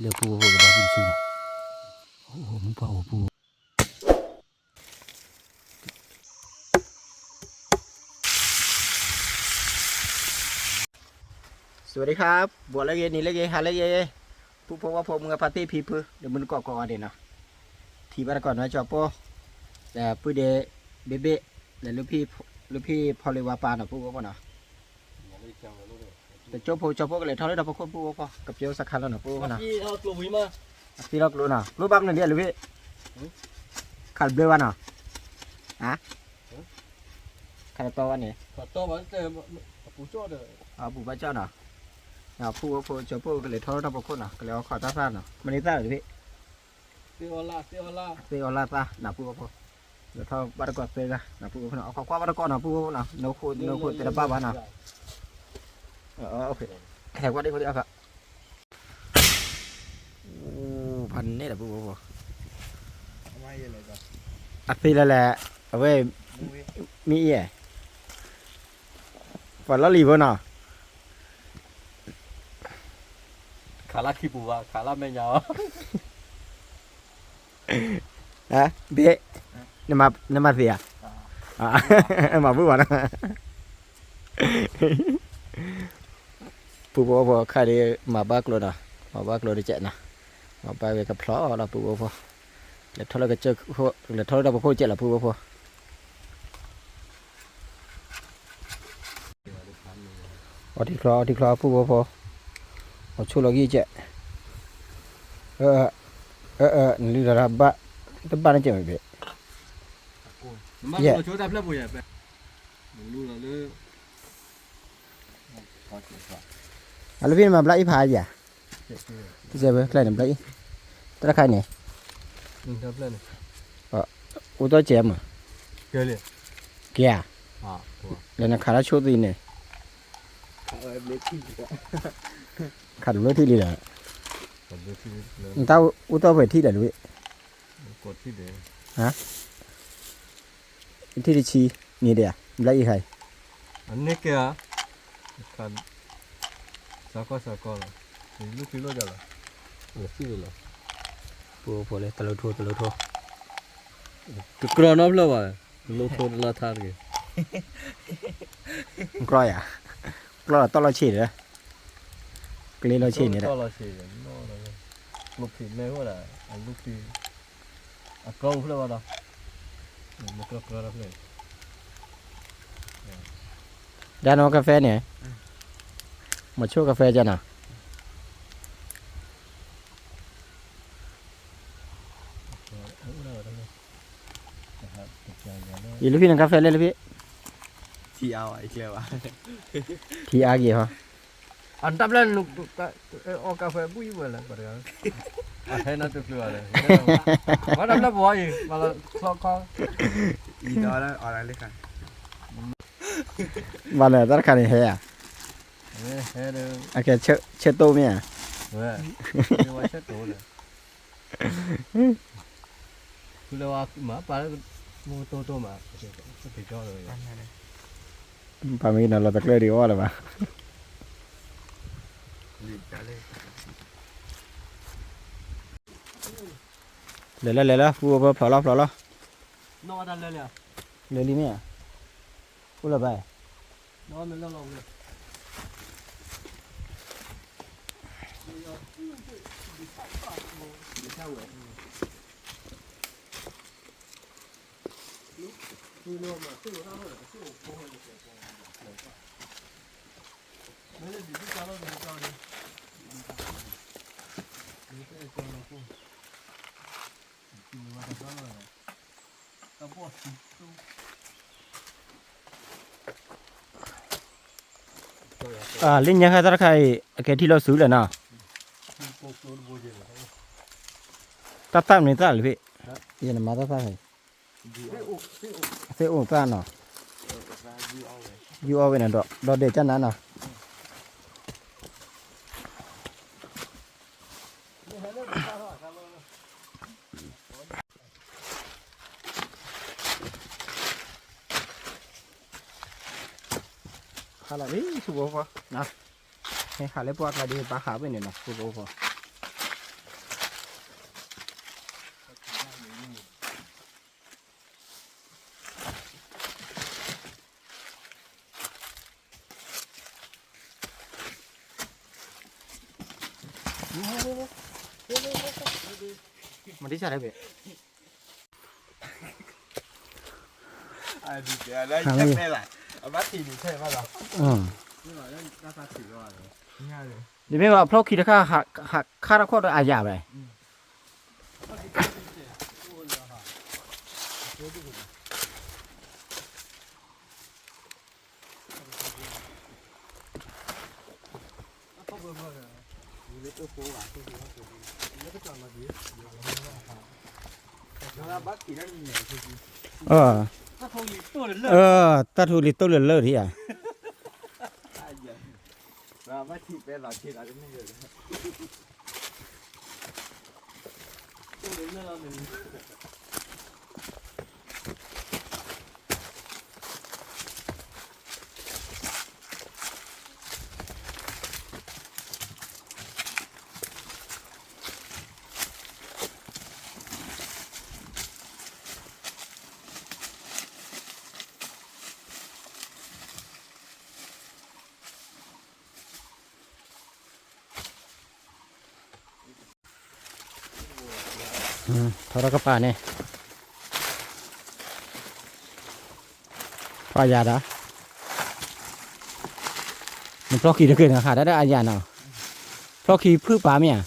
လၢပူဖိကဘၣ်ပူဆူနီၤ, အိၣ်မူပှၤအိၣ်ပူ สวัสดีครับ ဘှီလၢဂ့ၤ နံၤလၢဂ့ၤ ဟါလၢဂ့ၤ, ပုၢ်ဖိဝၣ်ဖိ မုၢ်ဂၢ်ဖါတံၢ်ဖံဖု ဒီးမုၢ်နကိးကိးဂၤဒဲးနီၤ, ထံၣ်ဘၣ်တကိးနီၤ ကၠီပိၢ်, ဒီးပုၢ်ဒ့ ဘ့ၣ်ဘ့ၣ်, ဒီး လူၢ်ဖံၣ်ဖီလ့ဝါပၢ်နီၤ ပုၢ်ဖိနီၤ, တကၠိဖိကၠီပိၢ်ကလဲၤထီၣ်လၢတၢ်ဖီခိၣ် ပုၢ်ဖိ ကပၠိစခါလီၤနီၤ ပုၢ်ဖိနီၤ, အသံလီၤကျိနီၤ ကျိဘၣ်မနုၤဒ်အလူၤဘ့ၣ်, ခးတဘျၢဘၣ်နီၤ, ခးတတီဘၣ်န့ၣ် အပူၤဘၣ်ကၠီနီၤ, ပုၢ်ဖိကၠီပိၢ်ကလဲၤထီၣ်လၢတၢ်ဖီခိၣ်နီၤ ကလဲၤအီခီၣ်တၢ်သၣ်နီၤ မ့ၢ်န့ၢ်သၣ်လၢတဘ့ၣ်, သ့ၣ်အီၣ်လၣ်သၣ်နီၤ ပုၢ်ဖိ, လဲၤထီၣ်ဘၣ်တကိးသၢဂၤနီၤ ပုၢ်ဖိနီၤ အခီခွါဘၣ်တကိးနီၤ ပုၢ်ဖိနီၤ နိခိၣ်သ့ၣ်တဘၣ်ဘၣ်နီၤ, ဟဲကွၢ်ဒ်ဖိဒ်အခါ ဖးန့ၣ်ဒီးပုၢ်ဖိဖိ, အသ့လၢလဲၣ်, အဝဲ, မ့ၢ်အံၤ, ပှၤလီၢ်လံၤဖိနီၤ, ခးလၢခံပူၤဘၣ် ခးလၢမဲာ်ညါအီၤ, ဘ့ၣ်, နမၤသ့ဧါ, မၤဘူၣ်ဘၣ်နီၤ ပုၢ်ဖိဖိခါဒီး မၤဘၣ်ကျိနီၤ, မၤဘၣ်ကျိတကဲးနီၤ, မၤဘၣ်ဝဲကဖျီလီၤပုၢ်ဖိဖိ, လဲၤထီၣ်လၢကစၢၢ်ခိၣ် လဲၤထီၣ်လၢတၢ်ဖီခိၣ်တကဲးလီၤပုၢ်ဖိဖိ, အီထံချီအီထံချီပုၢ်ဖိဖိ, အီဆိၣ်လီၤဂံၢ်ကဲး, အၢ, နလုၢ်လီၤတၢ်ဘၣ်, တဘၣ်န့ၣ်ကဲးမ့ၢ်ဘ့ၣ်, ယဲၢ် အလူၢ်ဖံးနမၤဘျါအံၤဖးယၤ, ကစဲးဝဲကျဲန့ၣ်ဘျါအံၤ, တၢ်တခါန့ၣ်, အိၣ်တီၢ်ကဲးမး, ကဲဧါ, လၢနခးတၢ်ဆိၣ်သံန့ၣ်, ခးတဘျီထံၣ်လံဒီး, နတၢ်အိၣ်တီၢ်ဖဲထံၣ်ဒီးတဝံၣ်, ထံၣ်တဆံ, မ့ၢ်ဒ်ဧါ, ဘျါအံၤခါအံၤ, အန့ၣ်ကဲဧါ, စးကီစးကီလီၤ, လီၤ, လီၤ, ပဖိလၢတလိထိတလိထိ, တကြၢးနီတဖျၢၣ်ဘၣ်, တလိထိတလီၤထါတဂ့ၤ, ကြၢးယၤ, ကြၢးလီၤတီၢ်လီၤဆ့ၣ်ဒီး, ကျ့လီၤဆ့ၣ်န့ၣ်ဒီး, ကျိဖံးမဲအိၣ်ဒၣ်, အလူၢ်ဖံး အကီအိၣ်ဖျၢၣ်ဘၣ်ဒီး, မ့ၢ်ကြၢးကြၢးတဖျၢၣ်, ဒါနော်ကဖဲန့ၣ်, မဆိကဖဲကနၤ, ယလူၢ်ဖံးနကဖဲလဲၣ်လၢဖံး, ထံအါဘၣ်, ထံအါက့ၤဟီ အတၢ်ဖျၢၣ်နုာ်, အီကဖဲဘူၣ်ယဝဲလၢပှၤတဂၤ, အဟဲနၤတဖျၢၣ်ဘၣ်လၢ, ပှၤတဖျၢၣ်ပဝီအံၤ, ပှၤလီၤချီခီ, ဘၣ်လၢတၢ်တခါန့ၣ်ဟဲဧါ, အကဲဆၢတိၢ်မ့ၢ်ဧါ, ဝဲဆၢတိၢ်လၢ ဖုလၢဝါမၤပာ်လၢ, မူတိတိမး, ပာ်မ့ၢ်ကနီၤလီၤ တကျၢၢ်ဒံးအီၣ်လၢၤဘၣ်, လဲၤလၢလဲၤလၢ ဖုအိၣ်ဖၢဖျိးလီၤဖျိးလီၤ, လဲၤလံမ့ၢ်, အိၣ်လၢၤဘၣ် လၢညါခါတၢ်တခါအံၤ အကဲထံၣ်လီၤဆူလဲၣ်နီၤ, တၢ်သၣ်မနုၤသၣ်လဲၣ်ဖဲ, ယနမၤတၢ်သၣ်ဖဲ, သ့ၣ်အိၣ်သၣ်နီၤ, ယူအီၣ်ဝဲန့ၣ်ဒီး ဒီးဒဲးကနၤနီၤ ဟါလီၤလံ ဖုဖိဖိ, ဟဲဟးလၢပှၢ်ကျါဒ် ဘၣ်ဟးဝဲန့ၣ်နီၤ ဖုဖိဖိ, မၤဒ်ဆၣ်လဲၣ်ဘ့ၣ် ဒ်မ့ၢ်ဘၣ်ဖျီၣ်ခံတခါ ဟးခါတခီၣ်ဒီးအယၣ်ဝဲ တၢ်ထူလံတိၢ်လၢလၢဒ်ဧါ ထီထီၣ်ကပၤန့ၣ် ဖျီၣ်ယၤဒီး နဖျီၣ်ခံတဂ့ၤန့ၣ် ဟးဒၣ်ဒီးအယၤနီၤ ဖျီၣ်ခံဖုၣ်ပာ်မ့ၢ်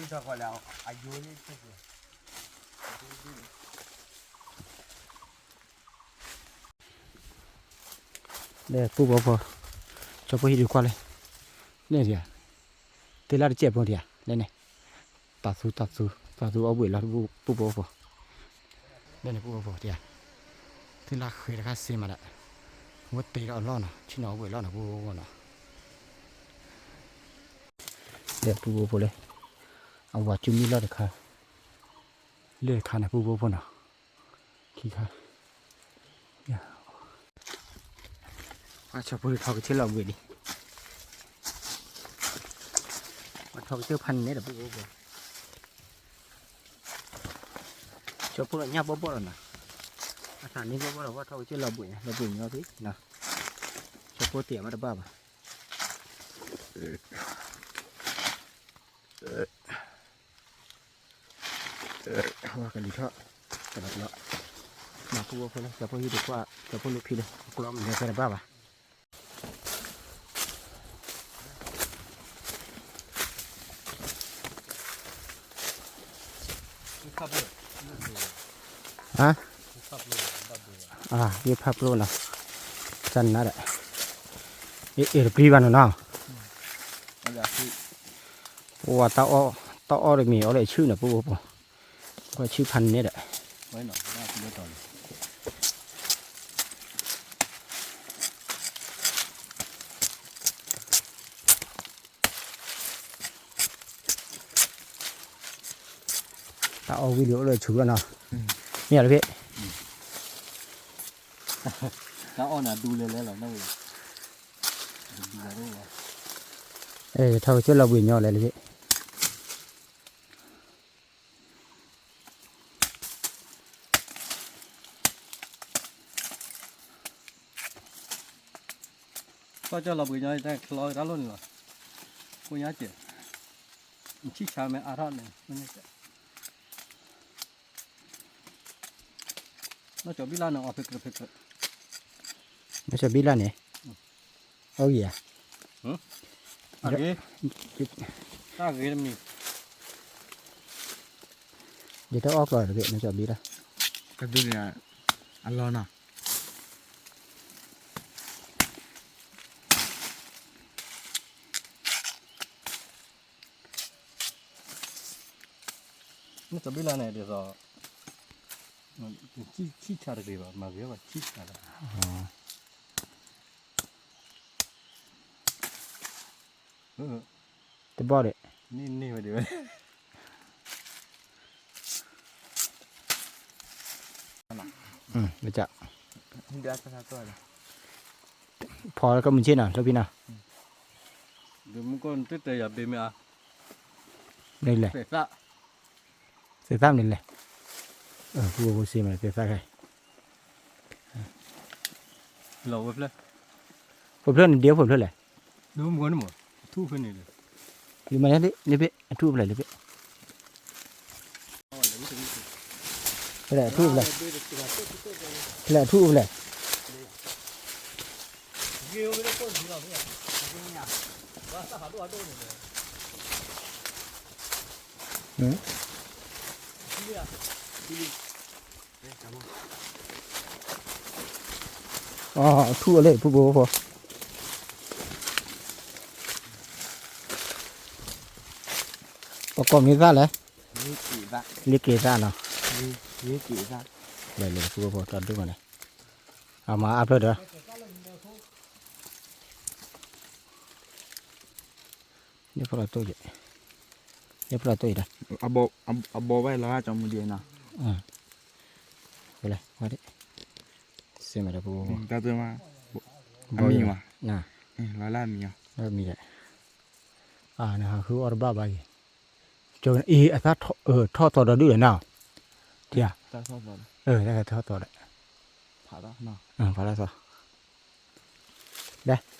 ဧါ လဲၣ် ပုၢ်ဖိဖိ ကၠီဖိဟံၣ်ဒုးကွၢ်လဲၣ် လဲၣ်ဒံးဧါ သ့လၢတစဲးဖိဒံးဧါ လဲၣ်န့ၣ် တၢ်သူ တၢ်သူ တၢ်သူအီၣ်ဘှံးလီၤ ပုၢ်ဖိဖိ လဲၣ်န့ၣ် ပုၢ်ဖိဖိဒံးဧါ သ့လၢဃ့တခါစ့မးဒၣ် ဝဲတ့ထီၣ်အလီၢ်နီၤ ဆ့ၣ်နီၤအီၣ်ဘှံးလီၢ်နီၤ ပုၢ်ဖိဖိနီၤ လဲၣ် ပုၢ်ဖိဖိလဲၣ် အဝၤကၠူမံလီၢ်တခါ လၢတခါန့ၣ် ပုၢ်ဖိဖိနီၤ ခံခါ ပှၤဆီဖိထီကစၢၢ်လီၤဘှံးလံ ပှၤထီကစၢၢ်ဖးန့ၣ်ဒီး ပုၢ်ဖိဖိ ဆီဖိလီၤညၣ်ဘီၣ်ဘီၣ်လီၤနီၤ အသးန့ၣ်ဘီၣ်ဘီၣ်လီၤ ပှၤထီကစၢၢ်လီၤဘှံး လီၤဘှံးညီဖဲနီၤ ဆီဖိတ့ၢ်မးတဘၣ်ဘၣ် ဝဲကလံၤထီၣ် တလီၤတလီၤ မၤပုၢ်ဖိဖိလၢ ကၠီဖိဟံၣ်တကွၢ် ကၠီဖိလူဖံလၢ အကျီမ့ၢ်ဖဲတဘၣ်ဘၣ် ဟါ အါ ယဖးပျိနီၤ တၢ်နါဒီး အ့ၣ်တပျံၤဘၣ်နီၤနီၤ ပဝဲတၢ်အီၣ် တၢ်အီၣ်တမံၤအီၣ်လၢအဆူၣ်န့ၣ် ပူဖိဖိ ကွၢ်ဆူၣ်ဖးန့ၣ်ဒီး တၢ်အီၣ်ဝံၤလံအိၣ်လၢဆူၣ်လီၤနီၤ မ့ၢ်အီၤတဖဲ တၢ်အီၣ်နၤဒူလဲၤလဲၤလီၤနီၤ ထီၣ်ကစၢၢ်လီၤဘှံးညီလဲၤလၢဖဲ ကီၢ်ကၠီၣ်လီၤဘှံးညီ တၢ်ချီတၢ်လိၣ်န့ၣ်လီၤ ကိညါစဲး ဆံၣ်ဆါမ့ၢ်အါထီၣ်န့ၣ် နီၢ်ကၠီဘံၣ်လၢ်န့ၣ် အီၣ်ဖဲကြၢးဖဲကြၢး နီၢ်ကၠီဘံၣ်လၢ်န့ၣ် အီၣ်ဂ့ၤဧါ တၢ်ဂ့ၤတမံၤ ယတအီၣ်ကျီၢ်တဂ့ၤ နီၢ်ကၠီဘံၣ်လၢ် ကဒုန့ၣ် အလီၢ်နီၤ နီၢ်ကၠီဘံၣ်လၢ်န့ၣ် ဒ်သိး ဆံၣ်ဆါတဂ့ၤဘၣ် မၤဂ့ၤဘၣ်ဆံၣ်ဆါလီၤ တဘီၣ်ဒံး န့ၢ်န့ၢ်ဝဲဒံးဝဲ ဖီကမုၢ်ဆ့ၣ်နီၤ လၢဖံနီၤ ဒ်မူကီၢ်နတတဲယၤဘ့မ့ၢ်အါ မ့ၢ်လဲၣ် သ့ၣ်သၣ်မ့ၢ်လဲၣ် ပူဖိစ့မ့ၢ်သ့ၣ်သၣ်ခဲ လီၤဝဲဖျၢၣ် ဖိဖျၢၣ်န့ၣ်ဒ်ဖိဖျၢၣ်လဲၣ် ဒ်မူကီၢ်န့ၣ်မ့ၢ် ထူၣ်ဖဲန့ၣ်ဒီး လံမၤန့ၣ်လံ လံဘ့ၣ် အထူၣ်အိၣ်ဖျဲၣ်လံဘ့ၣ်, ဖဲလဲၣ်အထူၣ်အိၣ်ဖျဲၣ်, ဖဲလဲၣ်အထူၣ်အိၣ်ဖျဲၣ်, အထူၣ်အလဲၣ် ဖုဘိဖိ, ပကိးမံၤသၣ်လဲၣ်, လ့က့ၤသၣ်နီၤ, လ့က့ၤသၣ်, လဲၤလၢဖုဘိဖိတၢ်ဒိၣ်မးန့ၣ်, အမၤအါဖျၢၣ်ဒီး န့ၣ်ဖီၣ်လီၤတိၢ်ယဲ, န့ၣ်ဖီၣ်လီၤတိၢ်ယဲဒၣ်, အဘီဘၣ်လီၤဂာ်ကၠီမူဒံးနီၤ, ဝဲလဲၣ်, စ့မးဒီးပူ, တၢ်တမၤ, အမံၤဝဲ, လီၤလၢအမံၤ, လၢအမံၤယဲ, နဟးဃုအီၣ်တဘၣ်ဘၣ်ယဲ, အံၤအသၣ်ထီၣ်သီဒီးဒုၣ်ဒီးနၤ, ထံဧါ, တၢ်ထီၣ်သီဒီး, ဖးလီၤသီ, ဒဲ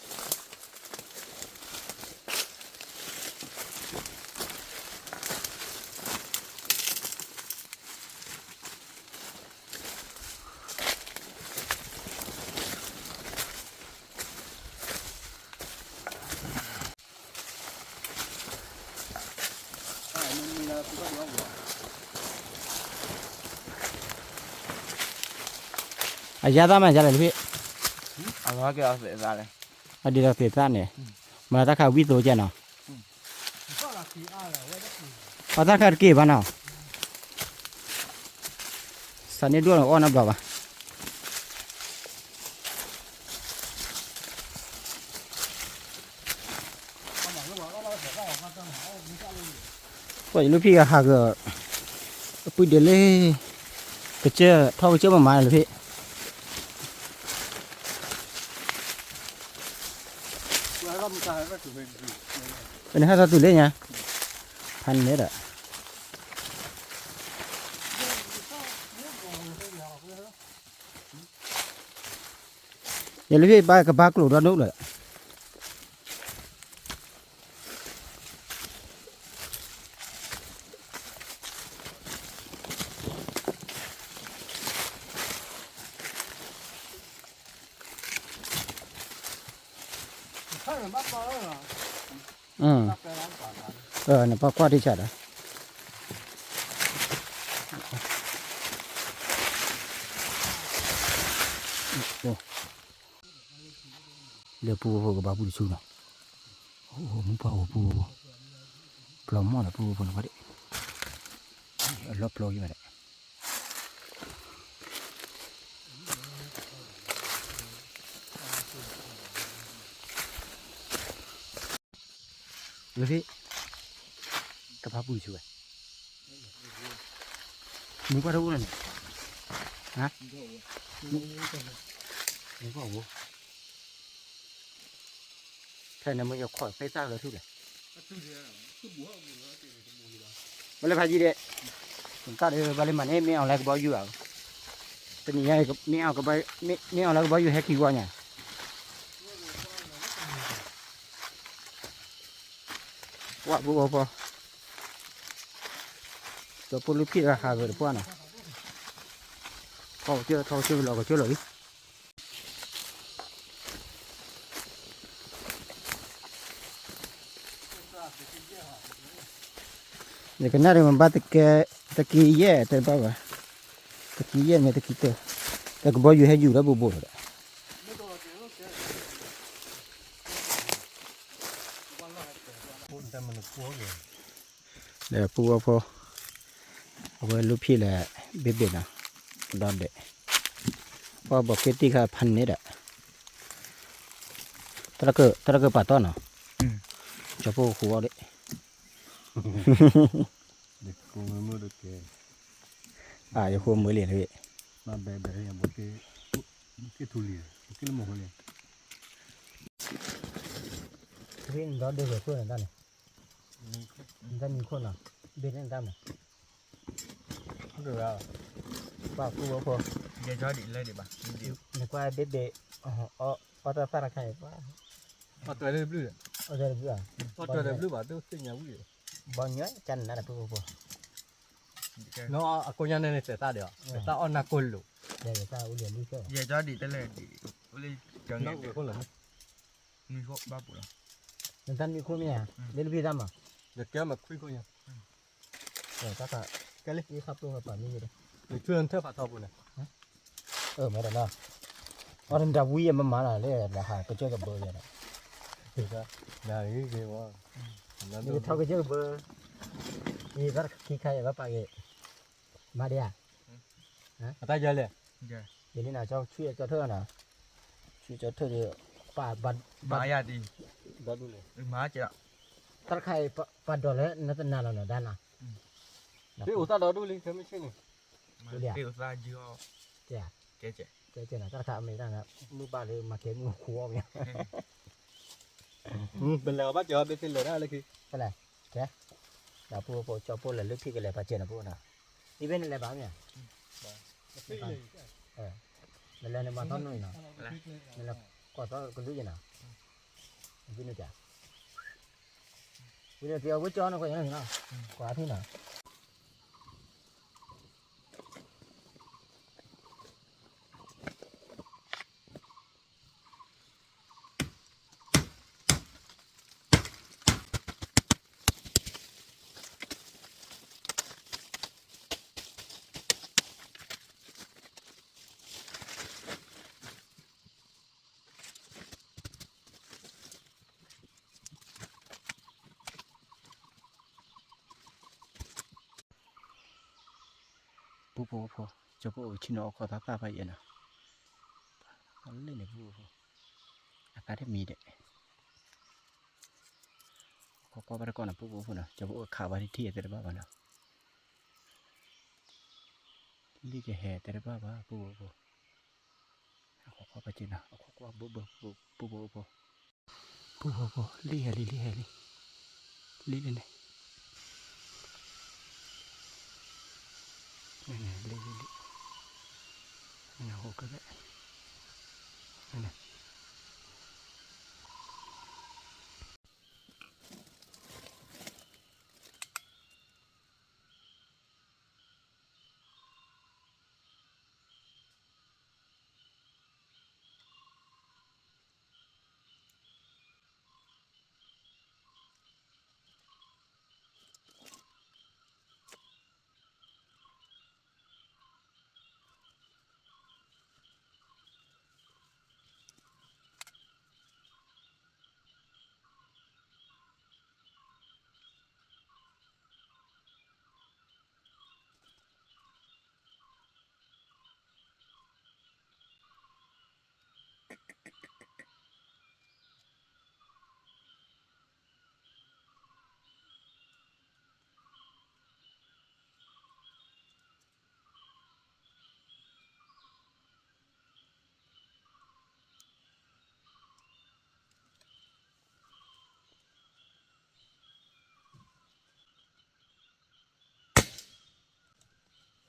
အယါသၣ်မးယါလဲၣ်လၢဖံ, အဒ်ဒီးသ့ၣ်သၣ်န့ၣ်, မၤတၢ်ခါဝံသိကဲနီၤ, အတၢ်ခါတက့ၢ်ဘၣ်နီၤ, စးန့ၣ်ဒိၣ်န့ၣ်အီၣ်နီတဘျီဘၣ်. ပှၤယလူၢ်ဖံးဂၤဟးက, အပုၢ်ဒဲးလၢ, ကစၢၢ်ထီၣ်ကစၢၢ်မမၤလၢဖံး, ပနဟဲထီၣ်တုၤလၢညါ, ဖးန့ၣ်ဒီး ယလၢဟ့ၣ်ဘၣ်ကဘၣ်ကျိၤဒီဒိၣ်လၢာ်. နပာ်ကွၢ်တံၢ်ဆၣ်ဒီး, လၢပူဖိကဘၣ်ပူတဆူနီၤ, အိၣ်မူပှၢ်အိၣ်ပူဖိ, ပျီမီၢ်ဒီးပူဖိန့ၣ်, အလီၢ်ပျီယဘၣ်ဒီး လၢ ကဘၣ်ပူၤဆူဝဲ, မူကွၢ်တအိၣ်လၢၤန့ၣ်, မူကွၢ်အိၣ်, ဖဲန့ၣ်မ့ၢ်ယခီၣ်ဖဲသၣ်လၢထူၣ်လဲၣ်, မ့ၢ်လၢဖးယံၤဒဲး, တၢ်ဒီးဘၣ်လၢမၤန့ၢ် မ့ၢ်အီၤလၢကဘီယူၤဧါ, တနံၤညါ မ့ၢ်အီၤလၢကဘီယူၤဟဲခံဝီညါ, ဝၣ်ပူၤဝီၤပီၤ, ကၠီဖိလူၢ်ဖံးတဂၤဟးဂီၤတပှၢ်နီၤ, ထီၣ်ကစၢၢ် ထီၣ်ကစၢၢ်လီၤကစၢၢ်လီၤအံၤ ယကနၣ်ဒီးမ့ၢ်ဘၣ်တကဲ, တကံယဲၢ်တဲဘၣ်ဘၣ်, တကံယဲၢ်မ့ၢ်တကံတၢ, တကဘီယူၤဟဲယူၤလၢဘူးဘူးဒီး, ဒီးပူၤဝီၤဖိ, အဝဲလူၢ်ဖံးလဲၣ်, ဘ့ၣ်ဘ့ၣ်နီၤ, ဒီဒဲး, ပှၤဘီၣ်က့တံၢ်ခါဖးန့ၣ်ဒီး, တၢ်ကပာ်တီၢ်နီၤ, ကၠီဖိဃူအီၤဒၣ် ယဃိမ့ၢ်လံ, ဒီဒုးဂဲၤခိၣ်န့ၣ်တၢ်န့ၣ်, တၢ်မံခိၣ်နီၤ, ဘ့ၣ်န့ၣ်တၢ်မး, ပှၤကူဝဲဖိ, နကွၢ်ဘ့ၣ်ဘ့ၣ်, အီၣ်တၢ်သၣ်တခါအံၤပှၤ, အီၣ်တၢ်လၢဘျုၣ်ဒီး အီၣ်တၢ်တဘျုးဘၣ်, ဘီညွဲကနၤတၢ်ဖိဖိဖိ, နီၢ်အကိးညါန့ၣ်န့ၣ် သဲးသၣ်ဒီး, သဲးသၣ်အီၣ်နၢ်ကိၢ်လိာ်, ယဲၢ်ကၠီဒံးတလဲၣ်, နတၢ်နွံခိၣ်မ့ၢ်ဧါ, လၢလၢဖံသၣ်မး, တၢ်ခါ, ကဲလံ, နထၢၣ်ဖးထီပူၤန့ၣ်, အၢ မ့ၢ်ဒီးနီၤ, အီၣ်တၢ်ဝံယဲၢ်မမၤလီၤလၢ လၢဟးကစၢၢ်ကဘၢယဲၢ်ဒီး, နကထီၣ်ကစၢၢ်ကဘၢ, ယသးခံခါယဲၢ်ဘၣ်ပာ်က့ၤ, မၤဒံးဧါ, အတၢ်ယဲၢ်လဲၣ်, ယလံနီၤ ကၠီဆူယကၠီထၢၣ်နီၤ, ဆူကၠီထၢၣ်ဒီး, ပာ်, မၤယၤဒ်, တၢ်တခါအံၤ ပာ်ဒိးလၢနတနာ်လီၤနီၤ ဒါနီၤ, အိၣ်သၣ်ဒီဒူၣ်လံ ခဲမုၢ်ဆ့ၣ်န့ၣ်, ကဲ, ကဲနီၤ တၢ်တခါအမ့ၢ်တၢ်န့ၣ် မုၢ်ဘၣ်လၢမၤကဲမုၢ်ဃိအီၣ်မ့ၢ်, ပလဲၤအီၤဘၣ်ကဲအီၤ ဘ့ၣ်သ့ၣ်လဲၤဒၣ်လၢခံ, ကဲ, ဒီးပူဖိကၠီဖိလဲၤလၢထံကလဲၤပာ်စဲးနီၤပူနီၤ, ဒ်ဘ့ၣ်နလဲၤဘၣ်မ့ၢ်, နလဲၤနမၤထီၣ်နုာ်နီၤ, နလဲၤကိးသီကလုၢ်ယဲၢ်နီၤ, ဝံနုာ်တၢ်, ဝံနုာ်တၢ်အဝဲကၠီနီၤ ကွၢ်ယဲၢ်နီၤ, ကွၢ်ထံနီၤ ပူဖိဖိ, ကၠီဖိအိၣ်ဆ့ၣ်နီၤ အိၣ်ခိးသးသၣ်ဖးယဲၢ်နီၤ, လၢန့ၣ်ပူဖိဖိ, အသးတမံၤဒဲး, ခိးကွၢ်ဘၣ်တကီၢ်နီၤ ပူဖိဖိနီၤ, ကၠီဖိအိၣ်ခးဘၣ်ထံထံသ့တဘၣ်ဘၣ်နီၤ, လံကဟဲသ့တဘၣ်ဘၣ် ပူဖိဖိ, အခိးကွၢ်ဘၣ်က့ၤနီၤ အခိးကွၢ်ဘၣ်ဘၣ် ပူဖိဖိ, ပူဖိဖိ, လံဟဲလံ လံဟဲလံ, လံလံန့ၣ်, လံလံလံ, ဟိ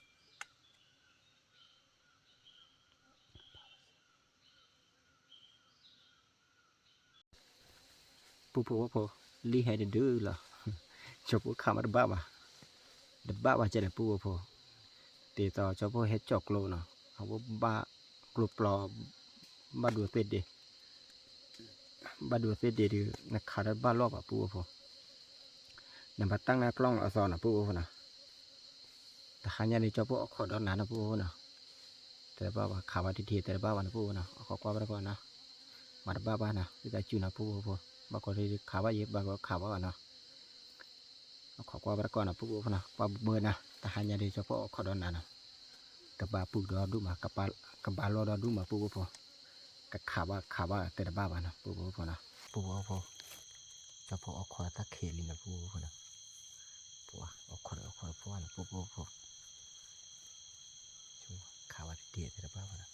ကဲ, ပူဖိဖိ, လံဟဲတဒုလီၤ, ကၠီဖိခးမးတဘၣ်ဘၣ်, တဘၣ်ဘၣ်ကဲလဲၣ်ပူဖိဖိ, ဒ်သိးကၠီဖိဟဲကၠီၣ်ကျိနီၤ, အဝဲဘၣ်ကျိပျီ, ဘၣ်ဒိးသ့ဒ့, ဘၣ်ဒိးသ့ဒ့ဒီး နခးတဘၣ်လီၢ်ဘၣ်ပူဖိဖိ, နဘၣ်တၢ်နၢ်ကျီၢ်အသီနီၤ ပူဖိဖိနီၤ, တဟါညါဒီးကၠီဖိအိၣ်ခိးဒီးနၤနီၤ ပူဖိဖိနီၤ, တဘၣ်ဘၣ် ခးဘၣ်ထံထံတဘၣ်ဘၣ်နီၤ ပူဖိဖိနီၤ, အခိးကွၢ်ဘၣ်တကီၢ်နီၤ, မၤတဘၣ်ဘၣ်နီၤ ဝံသးစူၤနီၤ ပူဖိဖိ, ဘၣ်ကီးဒ်ခးဘၣ်ယဲ ဘၣ်ကီးခးဘၣ်ဘၣ်နီၤ, အခိးကွၢ်ဘၣ်တကီၢ်နီၤ ပူဖိဖိနီၤ, ပှၤဘၣ်နီၤ တဟါညါဒီးကၠီဖိအိၣ်ခိးဒီးနၤနီၤ, ကဘၣ်ပူၤဒီးဒူၣ်မး, ကဘၣ်လီၢ်ဒီးဒူၣ်မး ပူဖိဖိ, ကခးဘၣ်ခးဘၣ်တဘၣ်ဘၣ်နီၤ ပူဖိဖိနီၤ, ပူဖိဖိ, ကၠီဖိအိၣ်ခိးတၢ်ခံးလံနီၤ ပူဖိဖိနီၤ, ပှၤအိၣ်ခိးဒီးအိၣ်ခိးဒီးပှၤနီၤ ပူဖိဖိ, ခးဘၣ်တဒ့တဘၣ်ဘၣ်နီၤ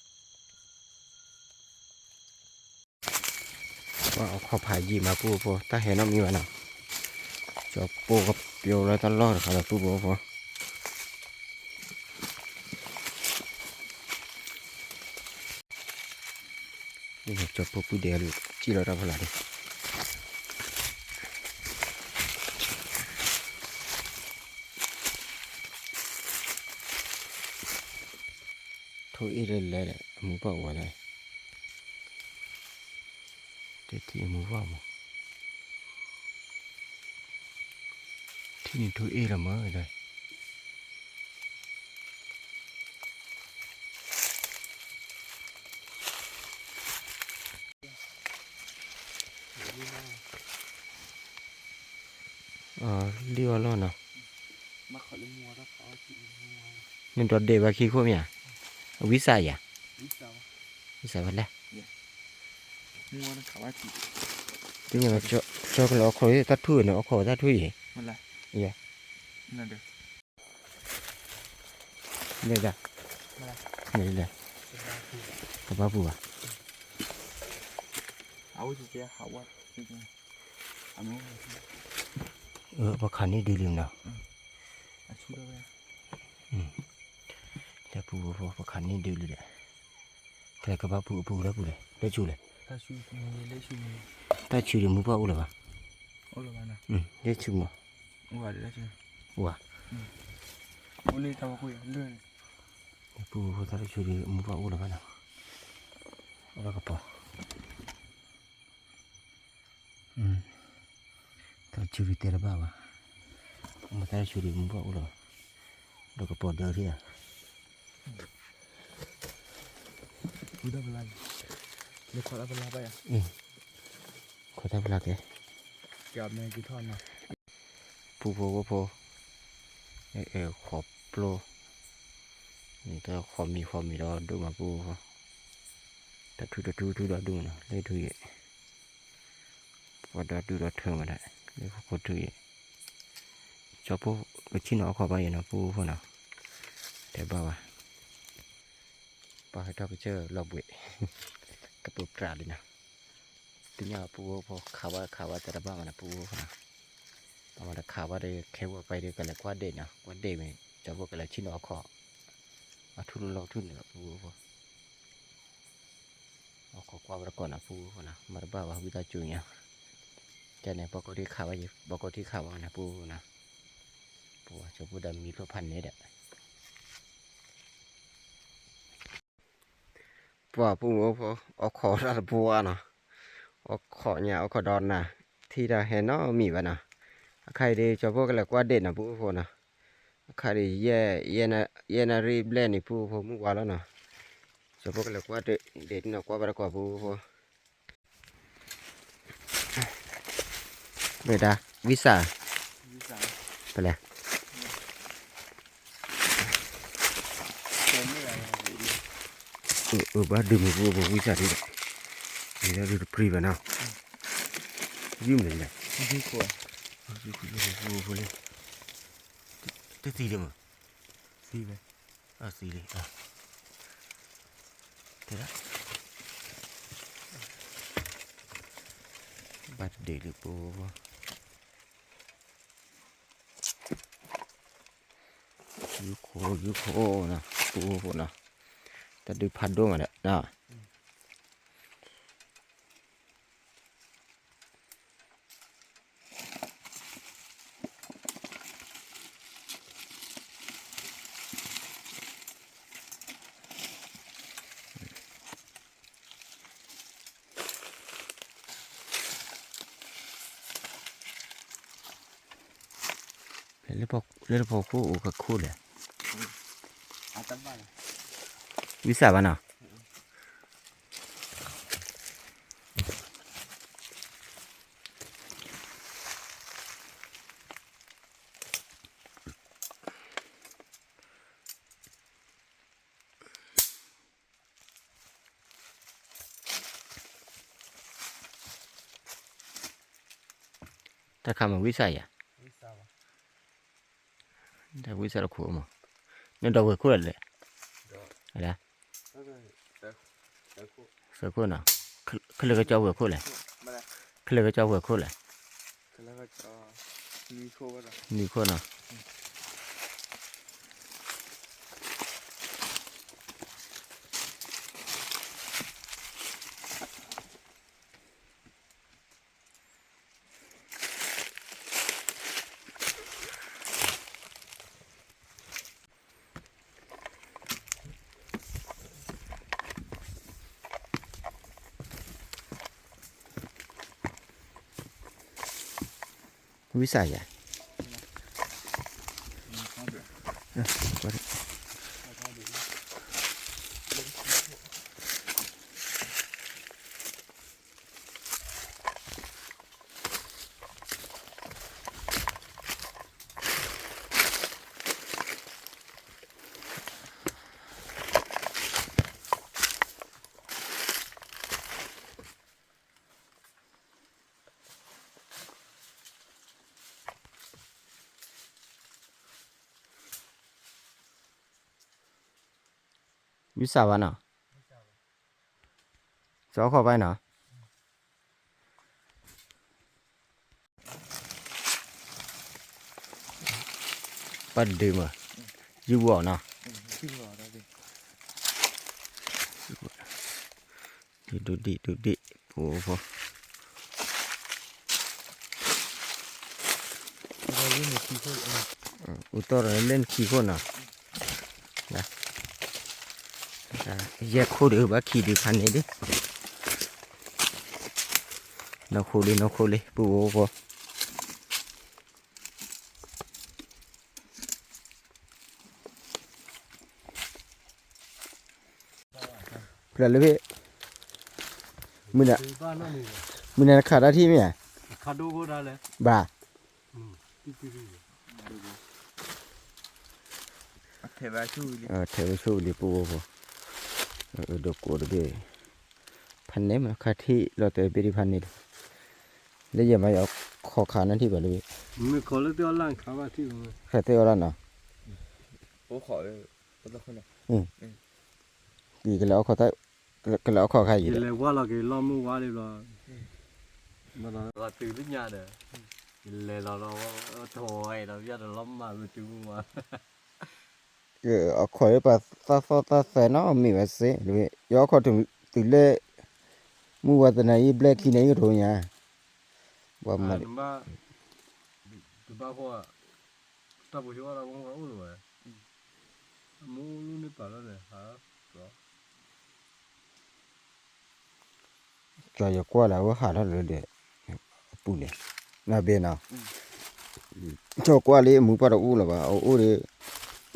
ပှၤအိၣ်ခိးဖးယံာ်မး ပူဖိဖိ, တၢ်ဟဲနီတမံၤဘၣ်နီၤ, ကၠီဖိ ပျီလၢတၢ်လီၢ်တခါလီၤ ပုၢ်ဖိဖိ, ကၠီဖိပုၢ်ဒဲးစံၣ်လီၤတၢ်ဖီလာ်န့ၣ် ထိၣ်အ့ၣ်လၢလဲၣ်ဒီး အမူၤပှၢ်အိၣ်ဝဲလဲၣ်, တထံၣ်အမူၤပှၢ်မး, ထံၣ်န့ၣ်ထိၣ်အ့ၣ်လီၤမးဒီး လံၣ်အီၣ်လီၢ်နီၤ, နဒိးဒဲးဘၣ်ခံခိၣ်မ့ၢ်ဧါ, အဝံစးယၤ, ဝံစးဝဲလဲၣ်, သ့ၣ်ညါဘၣ် ကၠီကလီၤ အခီၣ်တၢ်ထူၣ်န့ၣ် အခီၣ်တၢ်ထူၣ်အံၤ, ယဲ မ့ၢ်ဒၣ်, မ့ၢ်ဒၣ်, ကဘၣ်ပူၤဘၣ်, ပှၤခးန့ၢ်ဒုးလံနီၤ, တၢ်ပူၤဖိ ပှၤခးန့ၢ်ဒုးလံဒီး, တၢ်ကဘၣ်ပူၤအပူၤလၢပူၤလဲၣ် လၢဆူလဲၣ်, တၢ်ဆူဒုးမူပှၢ်အိၣ်လၢၤဘၣ်, လၢဆူမး, အိၣ်ဝဲ ပူၤဖိ တၢ်တဆူဒုးမူပှၢ်အိၣ်လၢၤဘၣ်နီၤ, အိၣ်လၢကပီၤ, တၢ်တဆူဒုးတဲတဘၣ်ဘၣ်, မ့ၢ်တၢ်တဆူဒုးမူပှၢ်အိၣ်လၢၤဘၣ်, ဒီးကပီၤဒၢထံၣ်ဧါ လၢခီၣ်တၢ်ဖီလာ်ဘၣ်ယၤ, ခီၣ်တၢ်ဖီလာ်ကဲ, ပူၤဖိဝဲဖိ, ဃီၤပျိ, တၢ်ဃီၤမံၤဃီၤမံၤဒီးဒိၣ်မးပူၤဖိ, တၢ်ထူတထူထူဒီးဒိၣ်မးနီၤ လၢထူယဲၢ် ပှၤဒီဒူၣ်ဒီထၢမးဒၣ် လၢဖိခိၣ်ထူယဲၢ်, ကၠီဖိကထံၣ်နီၤအခီၣ်ဘၣ်ယဲနီၤ ပူၤဖိနီၤ, တဲဘၣ်ဝဲ, ပှၤဟဲထီၣ်ကစၢၢ်လီၤဘှံး, ကပၢပြးလံနီၤ, သ့ၣ်ညါပူၤဖိ ခးဝဲခးဝဲတဲတဘၣ်မးနီၤ ပူၤဖိနီၤ, အဝဲတခးဝဲဒီး ခဲဝဲပှဲၤဒီးကလဲၤကွၢ်ဒဲးနီၤ ကွၢ်ဒဲးမ့ၢ် ကၠီဖိကလဲၤထံၣ်နီၤအခီၣ်, အထူၣ်လီၤထူၣ်န့ၣ်လီၤ ပူၤဖိ အခီၣ်ကွၢ်ဝဲတကိးနီၤ ပူၤဖိနီၤ မၤတဘၣ်ဘၣ် ဝံသးစူၤညါ, ကဲန့ၣ် ပှၤကိးထံခးဝဲယံၤ ပှၤကိးထံခးဝဲန့ၣ် ပူၤဖိနီၤ, ပှၤကၠီဖိဒီးမံၤဖျိဖးန့ၣ်ဒီး ပှၤပူၤဖိ အခီၣ်တၢ်တပှၢ်နီၤ, အခီၣ်ညါ အခီၣ်ဒီးနၤ, ထံၣ်တၢ်ဟဲနီတမံၤဘၣ်နီၤ, အခါအံၤဒီး ကၠီဖိကလဲၤကွၢ်ဒဲးနီၤ ပူၤဖိနီၤ, အခါဒီး ယဲၢ်နၣ်ရံၣ်ဘျဲၣ်န့ၣ် ပူၤဖိမုၢ်ဝါလီၤနီၤ, ကၠီဖိကလဲၤကွၢ်ဒဲးနီၤ ကွၢ်ဘၣ်တကိး ပူၤဖိ မ့ၢ်ဒၣ် ဝံစၢ်, ဖဲလဲၣ်, အဘၣ်ဒုးမုၢ်ပူၤ ဝံစၢ်ဒ်ဒီး, ဒ်တပြံဘၣ်နီၤ, ယုၢ်မ့ၢ်လဲၣ်, တသံလံမး, သံလံ, တဲဒၣ် ဘၣ်တဒုးလံပူၤ ယူခိၣ် ယူခိၣ်နီၤ ပူၤဖိနီၤ, တၢ်ဒုးဖးဒိၣ်မးဒီးနီၤ လၢလၢပှၤခိၣ်အိၣ်ကခိၣ်လဲၣ်, ဝံစၢ်ဘၣ်နီၤ တၢ်ခါမ့ၢ်ဝံစၢ်ယၤ, တၢ်ဝံစၢ်တခိၣ်မး, နဒီးဝဲၢ်ခိၣ်လဲၣ်, သၢခိၣ်နီၤ, ခဲလၢာ်ကၠီဝဲၢ်ခိၣ်လဲၣ်, ခဲလၢာ်ကၠီဝဲၢ်ခိၣ်လဲၣ်, ခဲလၢာ်ကၠီ နွံခိၣ်နီၤ. ဝံသးယၤ ဝံသးဘၣ်နီၤ, ကၠီခီၣ်ဘၣ်နီၤ, ပှၤဒုးမး, ယူၢ်အီၤနီၤ, ဒုးဒံၣ်ဒုးဒံၣ် ပူဖိ အူတီၢ်ဒီးလၢနခံခိၣ်နီၤ, ယဲၢ်ခိၣ်ဒုးဘၣ်ခံဒုးဖးန့ၣ်ဒုး, နီၢ်ခိလံ နီၢ်ခိလံ ပူဖိ ဖျၢၣ်လၢဖဲ မုၢ်နၤ မုၢ်နၤတခးတၢ်ထံၣ်မ့ၢ်ဧါ, ဘၣ်, ထဲးဝဲဆိၣ်ဂ့ၤလံပူဖိ, ဒိကိးတဘ့ၣ်, ဖးန့ၢ်မး ခါထံၣ်လီၤတဲာ်ဘ့ၣ်ဒံးဖးန့ၢ်ဒီး, လၢယဲၢ်မးယခီခါနၢ်ထံၣ်ဘၣ်လၢ, ခးသ့ၣ်အီၣ်လၢနီၤ, ကလဲၤအီၣ်ခီၣ် ကလဲၤအီၣ်ခီၣ်ခါအံၤ, ယလဲၤဝါလီၤက့ၤလီၢ်မုၢ်ဝါလံဘျီ, တုၤလၢညါဒီး, ယလဲၤလီၤဒီး, ထီၣ်ဝဲဒီး ယတလီၤမၢ်ဝဲတုၤမုၢ်ဝါ, အခီၣ်လၢပှၤသၣ်သီၣ်သၣ်သဲနီတမံၤဘၣ်စ့ၢ်, ယအီၣ်ခီၣ်တုၤလၢ မုၢ်ဝါတနၤအံၤဘျဲၣ်ခံနၤအံၤကထိညါ, ပှၤမၤ, တဘၣ်ဃီ, တၢ်ပှၤဆိအီၣ်တၢ်မုၢ်ဝါအိၣ်လၢၤဝဲ, မူလူန့ၢ်ပာ်လီၤန့ၣ်, ကၠီယကွၢ်လၢအဝဲဟးထီၣ်လၢဒီး, အပူၤန့ၣ်, နဘ့ၣ်နီၤ, ကၠီကွၢ်လံအမူပှၢ်တအိၣ်လၢၤဘၣ်, အအိၣ်ဒီး,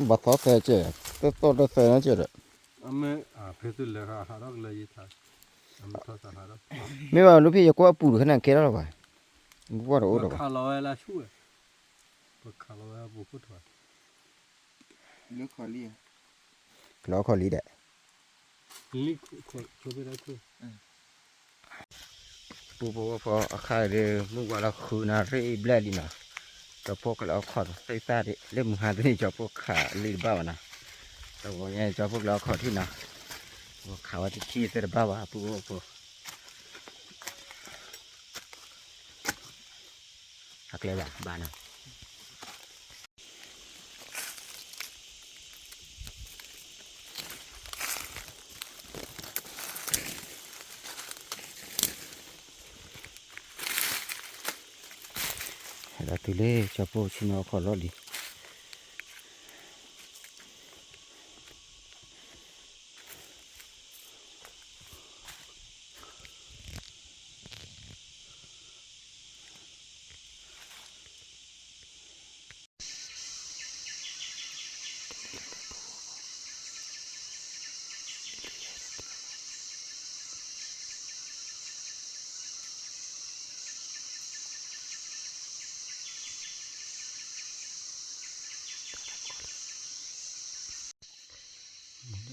ဘၣ်သီသဲကဲ, တသီၣ်တသဲနီကဲဒီး, မ့ၢ်ဘၣ်လၢဖဲယကွၢ်အပူၤတခါန့ၣ်ကဲထီၣ်လၢၤဘၣ်, မူပှၢ်တအိၣ်လၢၤဘၣ်, ကလီခီၣ်လံဒီး ပူဖိဝဲဖိအခါဒီး မုၢ်ဝါလီၤဃုနၣ်ရံၣ်ဘျဲၣ်လံနီၤ, ကၠီဖိကလဲၤအီၣ်ခီၣ်သ့ၣ်သၣ်ဒံး လၢမုၢ်ဟါတနံၤ ကၠီဖိခးလံတဘၣ်ဘၣ်နီၤ, တဝီညါကၠီဖိကလဲၤအီၣ်ခီၣ်ထံၣ်နီၤ, ခးဝဲတထံၣ်သ့ၣ်တဘၣ်ဘၣ် ပူဖိဖိ, အကျဲဘၣ်ဘၣ်နီၤ ဟဲဒၣ်တုၤလၢကၠီဖိဆ့ၣ်နီၤအခီၣ်လီၢ်လံ မ့ၢ်လၢ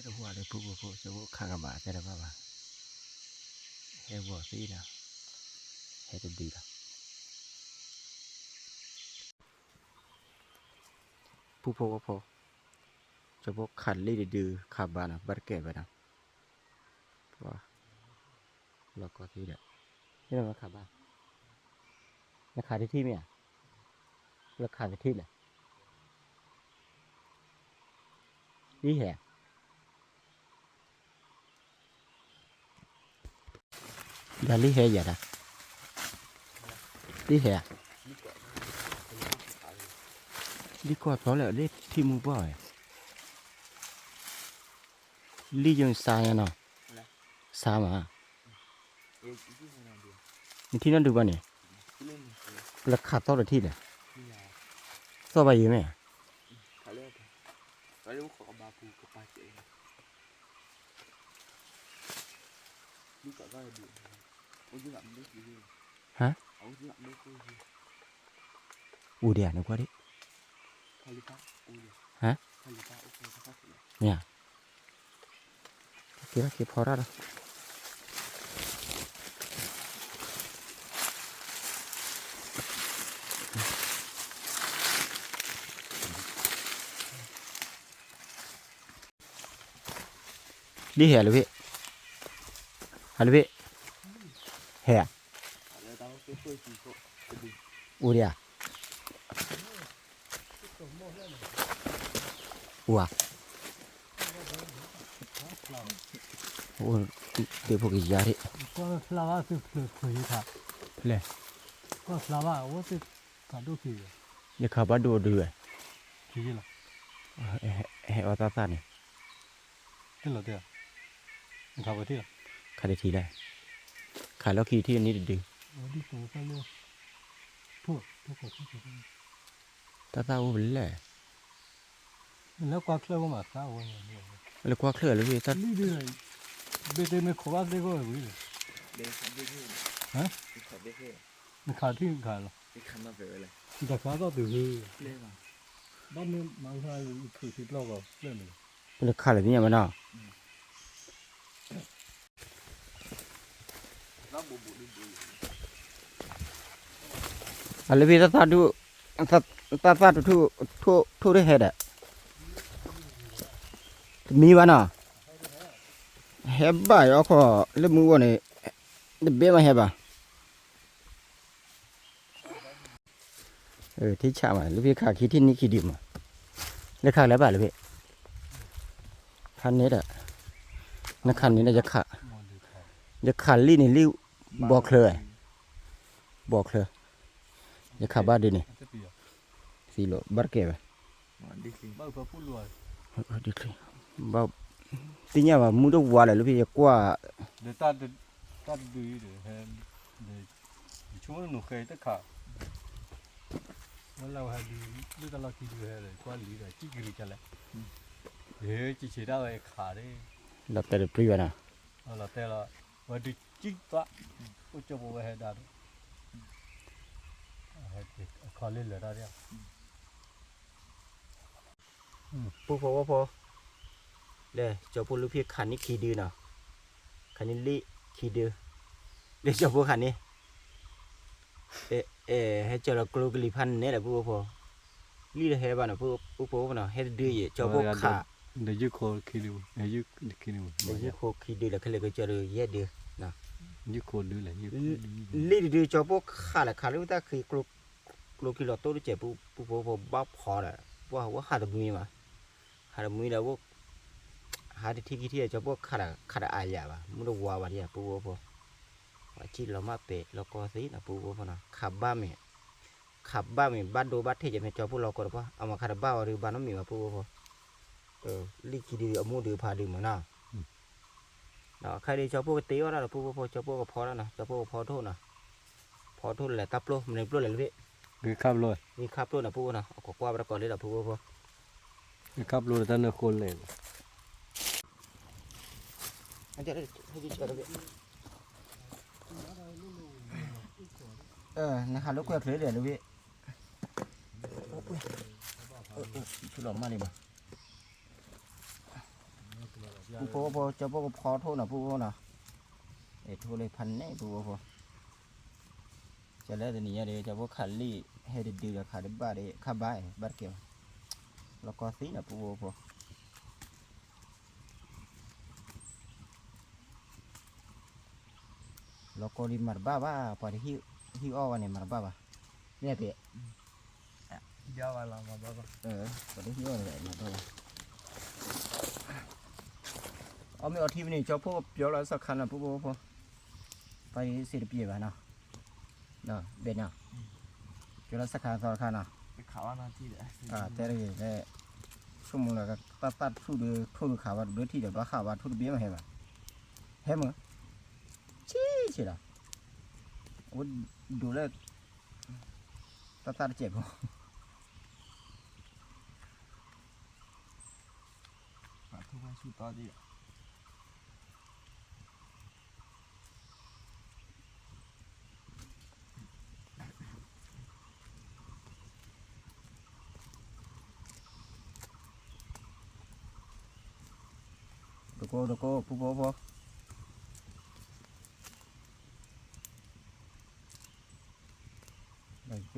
တဝီဒီး ပူဖိဖိ ကၠီဖိခးကဘၣ်သ့ၣ်တဘၣ်ဘၣ်, ဟဲဂီၤသ့ဒီး ဟဲတဒုလီၤ ပူဖိဝဲဖိ, ကၠီဖိခးလံတဒုခးဘၣ်နီၤ ဘၣ်တကဲဘၣ်နီၤ, လီၤကီသ့ဒီး နခးဘၣ်, နခးတထံၣ်မ့ၢ်ဧါ, လၢခးတထံၣ်လဲၣ်, လံဟဲ, ဒီးလံဟဲယၤတၢ်, လံဟဲ, လံကွၢ်ထီၣ်လၢလၢထံမူပှၢ်ဝဲ, လံယိၤစါညါနီၤ, စါမး, နထံၣ်နီၣ်ဒုးဘၣ်န့ၣ်, ပလၢခးသီၣ်တထံၣ်လဲၣ်, သီၣ်ဘၣ်ယံၤမ့ၢ်ဧါ, ဟါ, အိၣ်ဒံးဧါ နကွၢ်ဒံး, ဟါ, မ့ၢ်ဧါ, က့ၤလီၤက့ၤဖီတၢ်ဒီး လံဟဲလၢဝ့ၢ်, ဟဲလၢဝ့ၢ်, ဟဲဧါ, အိၣ်ဒံးဧါ, အိၣ်ဧါ, အိၣ်ဒံးဖိကယၤဒံး, လဲၣ်, ယခးဘၣ်ဒိၣ်ဒုးဝဲ, ဟဲအီၣ်သၣ်သၣ်န့ၣ် ခးတထံၣ်လဲၣ်, ခးလီၢ်ခံထံၣ်န့ၣ်တဒု, တၢ်သၣ်အိၣ်ဖဲလဲၣ်, လၢကွၢ်ချၢၣ်လၢဝ့ၢ်တၢ်, ဘ့ၣ်တမ့ၢ်ခိးဘၣ်သ့ၣ်ဂီၢ်ဝံၤ, နခးထံၣ်နခးလီၤ, တၢ်ခးသီၣ်တုၤဟု, ဘၣ်မ့ၢ်မၤဖုးထံပျီၢ်ဂီၤဖျၢၣ်န့ၣ်, ပနခးလၢပညါမနီၤ အလၢဖဲတၢ်သၣ်ဒူၣ်, တၢ်သၣ်ထူၣ်, ထူၣ်တဟဲဒီး, တမံဘၣ်နီၤ, ဟဲဘၣ်အီၤခီ, လၢမူဂီၢ်န့ၣ်, တဘ့ၣ်မးဟဲဘၣ် ထံဆးမး လၢဖဲခးခံထံၣ်နံၣ်ခံဒုမး, လၢခးလၢဘၣ်လၢဖဲ, ခါန့ၣ်ဒီး, နခးန့ၣ်ဒီးယခး, ယခးလံန့ၣ်လံ, ဘီချၢ, ဘီချၢ, ယခးဘၣ်ဒုန့ၣ်, သံလီၤဘၣ်တကဲဘၣ်, သ့ၣ်ညါဘၣ်မူတဝါလၢလၢဖဲယကွၢ် တၢ်တဒုအံၤဒီး, ယဆိကမိၣ်နဃဲတခါ, ဝဲလၢဝဲဟဲဒု, လၢတၢ်လီၢ်ခံဒုဟဲဒီး ကွၢ်လံဒီး ကံၣ်ကရံၣ်ကလဲၣ်, ယဟဲက့ၤဆံးတၢ်ဝဲခးဒၣ်, လီၤတဲာ်တပြံဘၣ်နီၤ, လီၤတဲာ်လီၤ, ဝဲဒုကံၣ်သး, အိၣ်ကၠိဖိဝဲဟဲဒၣ်ဒီး, အခီလ့လၢာ်တၢ်ဒၣ် ပုၢ်ဖိဝဲၢ်ဖိ, လၢကၠီဖိလၢဖဲခးန့ၢ်ခံဒုနီၤ, ခးန့ၢ်လံခံဒု, လၢကၠီဖိခးန့ၢ်, ဟဲကၠီလီၤကျိကလံၤဖးန့ၣ်လၢပုၢ်ဖိ, လံလၢဟဲဘၣ်နီၤ, ပုၢ်ဖိနီၤ, ဟဲတဒုယဲၢ် ကၠီဖိခး, ဒီးယုၢ်ခိၣ်ခံဒု, ဒီးယုၢ်ခိၣ်ခံဒုလၢခဲလၢာ်ကကၠီဒီးယဲၢ်ဒု, လံတဒုကၠီဖိခးလၢခးလၢတၢ်ခံ ကျိခံလီၤတိၢ်တစဲး ပုၢ်ဖိဖိဘၣ်ဖီဒီး, ပှၤဝဲဟးတမှံမး, ဟးတမှံဒီး, ဟးတထံၣ်ခံထံၣ် ကၠီဖိခးဒီး ခးဒီးအါယၤဘၣ် မူတဝါဘၣ်ဒ် ပုၢ်ဖိဖိ, ပှၤစံၣ်လီၤမၢ်ပဲာ်လီၤကီသ့နီၤ ပုၢ်ဖိဖိနီၤ ခးဘၣ်မ့ၢ်, ခးဘၣ်မ့ၢ် ဘၣ်ဒိဘၣ်ထံးကဲမ့ၢ် ကၠီဖိလီၤကီတပှၢ် အမၤခးတဘၣ်ဝဲဒီး ဘၣ်နီတမံၤဘၣ် ပုၢ်ဖိဖိ, လံၣ်ခံဒု အမူဒုဖါဒုမ့ၢ်နီၤ ဒီးခဲအံၤ ကၠီဖိကတ့အီၣ်ဒၣ်ဒီး ပုၢ်ဖိဖိ ကၠီဖိကဖီဒၣ်နီၤ ကၠီဖိကဖီထိၣ်နီၤ, ဖီထိၣ်လဲၤတၢ်ပျိ မနုၤပျိလဲၣ်လၢဘ့ၣ်, ဂ့ၤခၣ်ပျိ, ဂ့ၤခၣ်ပျိနီၤ ပုၢ်ဖိနီၤ အကိးကွၢ်ဝဲတကိးလံဒီး ပုၢ်ဖိဖိ, ဂ့ၤခၣ်ပျိတၢ်နၢဃိလဲၣ်, နဟးလိာ်ကွဲချ့ဒီးလၢဘ့ၣ်, ဖုလီၤမၢ်လံဘၣ် ပုၢ်ဖိဖိ ကၠီဖိကဖီထိၣ်နီၤ ပုၢ်ဖိနီၤ, အဲၣ်ထိၣ်လၢဖးန့ၣ် ပုၢ်ဖိဖိ, ကၠီလၢတနံၤညါဒီး ကၠီဖိခးလံၣ် ဟဲတဒုဒီးခးတဘၣ်ဒီး ခးဘၣ်ဘၣ်တကဲဘၣ်, လီၤကီသ့နီၤ ပုၢ်ဖိဖိ လီၤကီဒ်မၤတဘၣ်ဘၣ် ပှၤတဟံၣ်အီၣ်ဝဲန့ၣ် မၤတဘၣ်ဘၣ်, မ့ၢ်ပ့ၤ, အ ပှၤတဟံးအီၣ်န့ၣ် မၤဘၣ်ဘၣ်. အီၣ်မ့ၢ်အီထံမ့ၢ်န့ၣ် ကၠီဖိပျီလီၤစၢ်ခါနီၤ ပူဖိဖိ, ပှၤအံၤစ့တပျဲဘၣ်နီၤ, ဘဲနီၤ, ပျီလီၤစၢ်ခါသီတခါနီၤ, တဲတဂ့ၤလဲၣ်, ဆိကမိၣ်လၢ တၢ်သၣ်ထူၣ်ဒီး ထိၣ်ဒုးခးဘၣ်တဘျီထံၣ်ဒီး ဘၣ်ဃးဘၣ်ထိၣ်တဘ့ၣ်မ့ၢ်ဟဲဘၣ်, ဟဲမုၢ်, ဆံးဆံးလီၤ, အဝဲဒိးလၢ တၢ်သၣ်တစဲးဖိ ပှၤထိၣ်ဖးဆူၣ်တီဒံး, တကိးတကိး ဖိဖိဖိ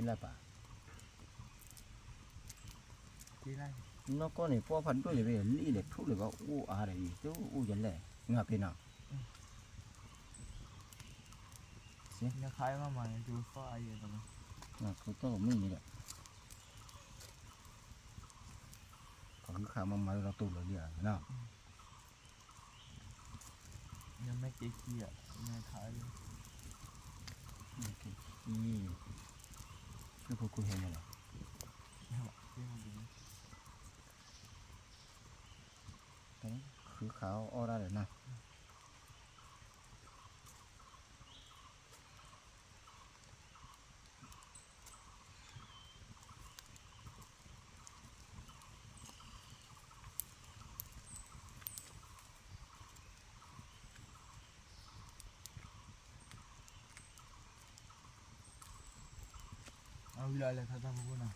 လၢပၢ် နီၢ်ကီၢ်န့ၣ် ပှၢ်ဖးဒိၣ်ယၤဘ့ၣ် လံၣ်လဲၣ်ထူၣ်လဲၣ်ဘၣ် အိၣ်အါဒီးအံၤ တအိၣ်ယလဲၣ် ငါဖဲနီၤ ခါမးမးန့ၣ် ကသီၣ်အါယဲၢ်တမံၤ ခူတီၢ်မ့ၢ်န့ၣ်ဒီး ပှၤဂုၢ်ခါမးမၤလၢလီၤတိၢ်လီၤလံဧါနီၤ နမ့ၢ်က့ၤခံဧါ နခးလံ က့ၤခံ လၢခိခိဟဲန့ၣ်လီၤ ဃုခးအီၣ်ဒၣ်ဒီးနၤ အဝံၤလီၤလဲၤခါတၢ်ဖိဖိနီၤ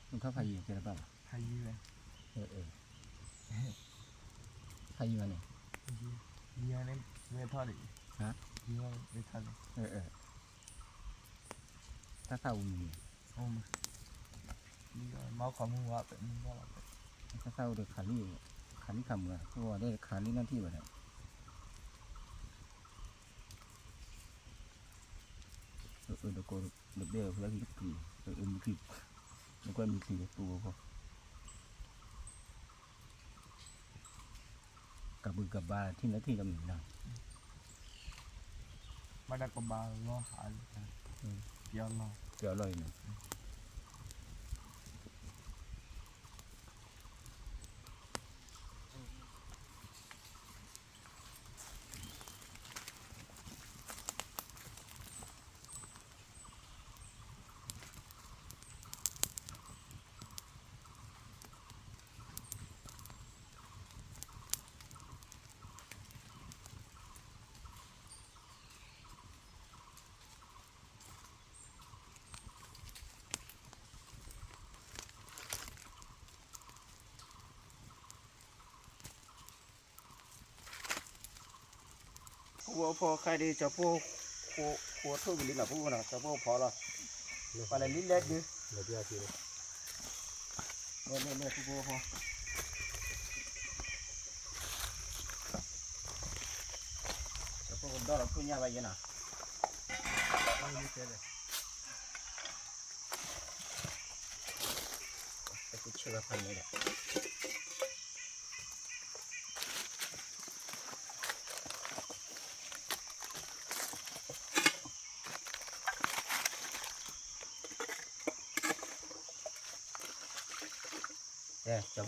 နခါဖးယံၤကဲတဘၣ်ဘၣ် ဖးယံၤဝဲ ဖးယံၤဘၣ်န့ၣ် ယံၤန့ၣ် ဝဲထီၣ်ဒံး ယံၤဝဲထီၣ်ဒံး တၢ်သၣ်အူမံၤန့ၣ် မ့ၢ်ခီမုၢ်ဝါပဲမုၢ်ဘၣ်လီၤပဲ တၢ်သၣ်အူဒီး ခးလံၣ်ခးမုၢ်ဧါ ပှၤဒီးခးလံၣ်နီၢ်ထံၣ်ဘၣ်ဒီး အၢ တကိး တဘ့ၣ်ဖျၢၣ်ခံတပျံၤ အၢ မုၢ်ခံ နကွၢ်မုၢ်ခံလၢပူဖိ ကဘုးကဘါထံၣ်နီၢ်ထံၣ်လၢမုၢ်နီၤ ဘၣ်တၢ်ကဘါလီၤဟးလံ ပျီလီၤ ပျီလီၤအံၤနီၤ ဖိဖိဖိ ခဲအံၤဒုး ကၠီဖိ ဃိထိၣ်ကလံနီၤ ဖိဖိနီၤ ကၠီဖိဖီလီၤ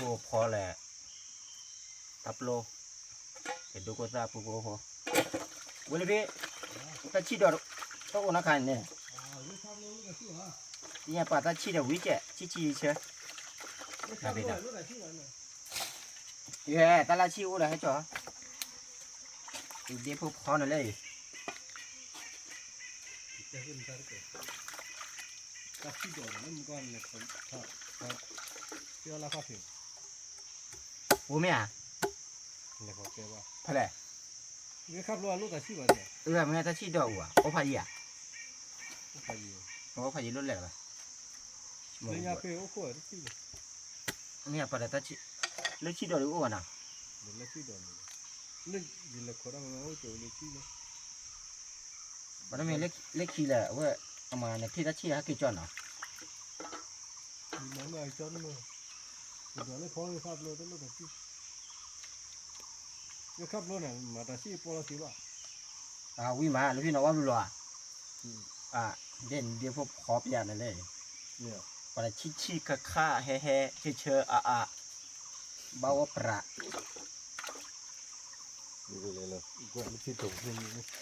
ပှၤလဲၤလံလဲၣ်ဒုး လဲၤဖိဖိဖိ ကၠီဖိကဒီလီၤ ဖိညၣ်ဘၣ်ယဲနီၤ တၢ်ဆၢဖးန့ၣ်ဒီး ကၠီဖိဖီလဲၣ် တၢ်ပျိ ကဒိခိၣ်သၣ်ဖိဖိဖိ ဝဲလၢဖဲ တၢ်ဆံၣ်ဒီး တအိၣ်နီတခါန့ၣ် ယပာ်တၢ်ဆံၣ်ဒီးဝံၤကဲ ဆံၣ်ဆံၣ်ဆၢ ယဲ တၢ်လၢဆံၣ်အိၣ်ဒီးဟဲကၠီ ဒ့ဖိဖီန့ၣ်လဲၣ် အိၣ်မ့ၢ်ဧါ ဖဲလဲၣ် မ့ၢ်တၢ်ဆံၣ်ဒီးအိၣ်ဧါ အိၣ်ဖးယံၤဧါ အိၣ်ဖးယံၤလိၣ်လဲၣ်လီၤ မ့ၢ်ပှၤဒီးတၢ်ဆံၣ် လၢဆံၣ်ဒီးဒုးအိၣ်ဘၣ်နီၤ ပှၤတမ့ၢ်လၢခံလဲၣ် အဝဲ အမၤနထံၣ်တၢ်ဆံၣ်ဟဲက့ၤကၠီနီၤ မၤမၤကၠီနမ့ၢ်, ကဒိးလၢဖီလၢခၣ်ဖျိတလိၣ်တၢ်စံၣ်, လၢခၣ်ဖျိန့ၣ် မၤတၢ်စံၣ်ပီလီၤသ့ဘၣ်, အဝံၣ်မး လၢဖံနီၤဝဲဘျီဧါ, ဒ်နဒ့ဖိဖီပျဲန့ၣ်လဲၣ်, ပှၤလၢဆံၣ်ဆံၣ်ခါခါဟဲဟဲဆၢဆၢအါအါ, ဘၣ်ဝဲပြး တၢ်အီၣ်တမံၤန့ၣ်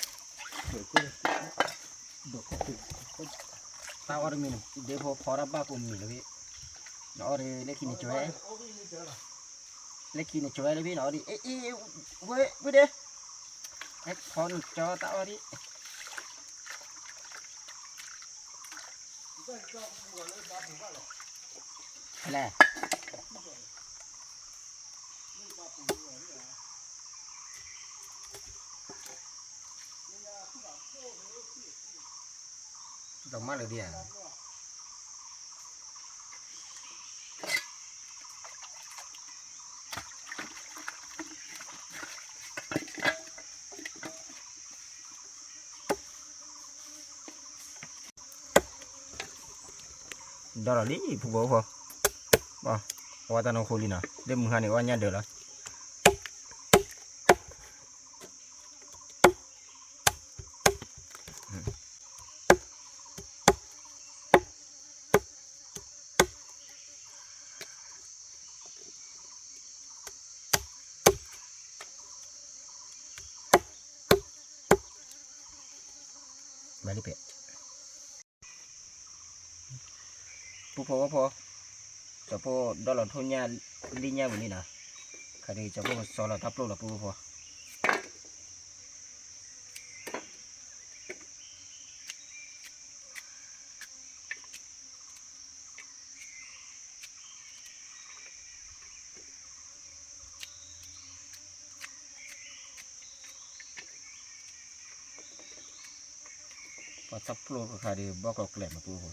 ဒ့ဖိဖီတၢ်ဘၣ်ကိးမံၤလၢၤဘ့ၣ်, နအီၣ်ဒ်လၢခံန့ၣ်ကၠီ, လၢခံန့ၣ်ကၠီလၢဘ့ၣ် နအီၣ်ဒ် အ့ အ့ ဝဲ ဝဲဒၣ်, ဟဲဖီန့ၣ်ကၠီတၢ်အီၣ်ဒ် ဖဲလဲၣ် ဒီးမၤလၢဒ်ဧါ, ဒီးလီၤလံ ဖုဖိဖိ, အဝဲတၢ်နီၢ်ခိလံနီၤ လၢမုၢ်ဟါန့ၣ် အီၣ်ညၣ်ဒၢးလီၤ. မၤလံပဲ ပုၢ်ဖိဝဲၢ်ဖိ, ကၠီဖိဒီလီၤထိၣ်ညၣ်လံညၣ်ဝံၤလံနီၤ, ခါဒုးကၠီဖိကစီလီၤတၢ်ပျိလီၤပုၢ်ဖိဖိ. ပှၤတၢ်ပျိတခါဒီး ဘီၣ်ကီးကျဲးမးပုၢ်ဖိ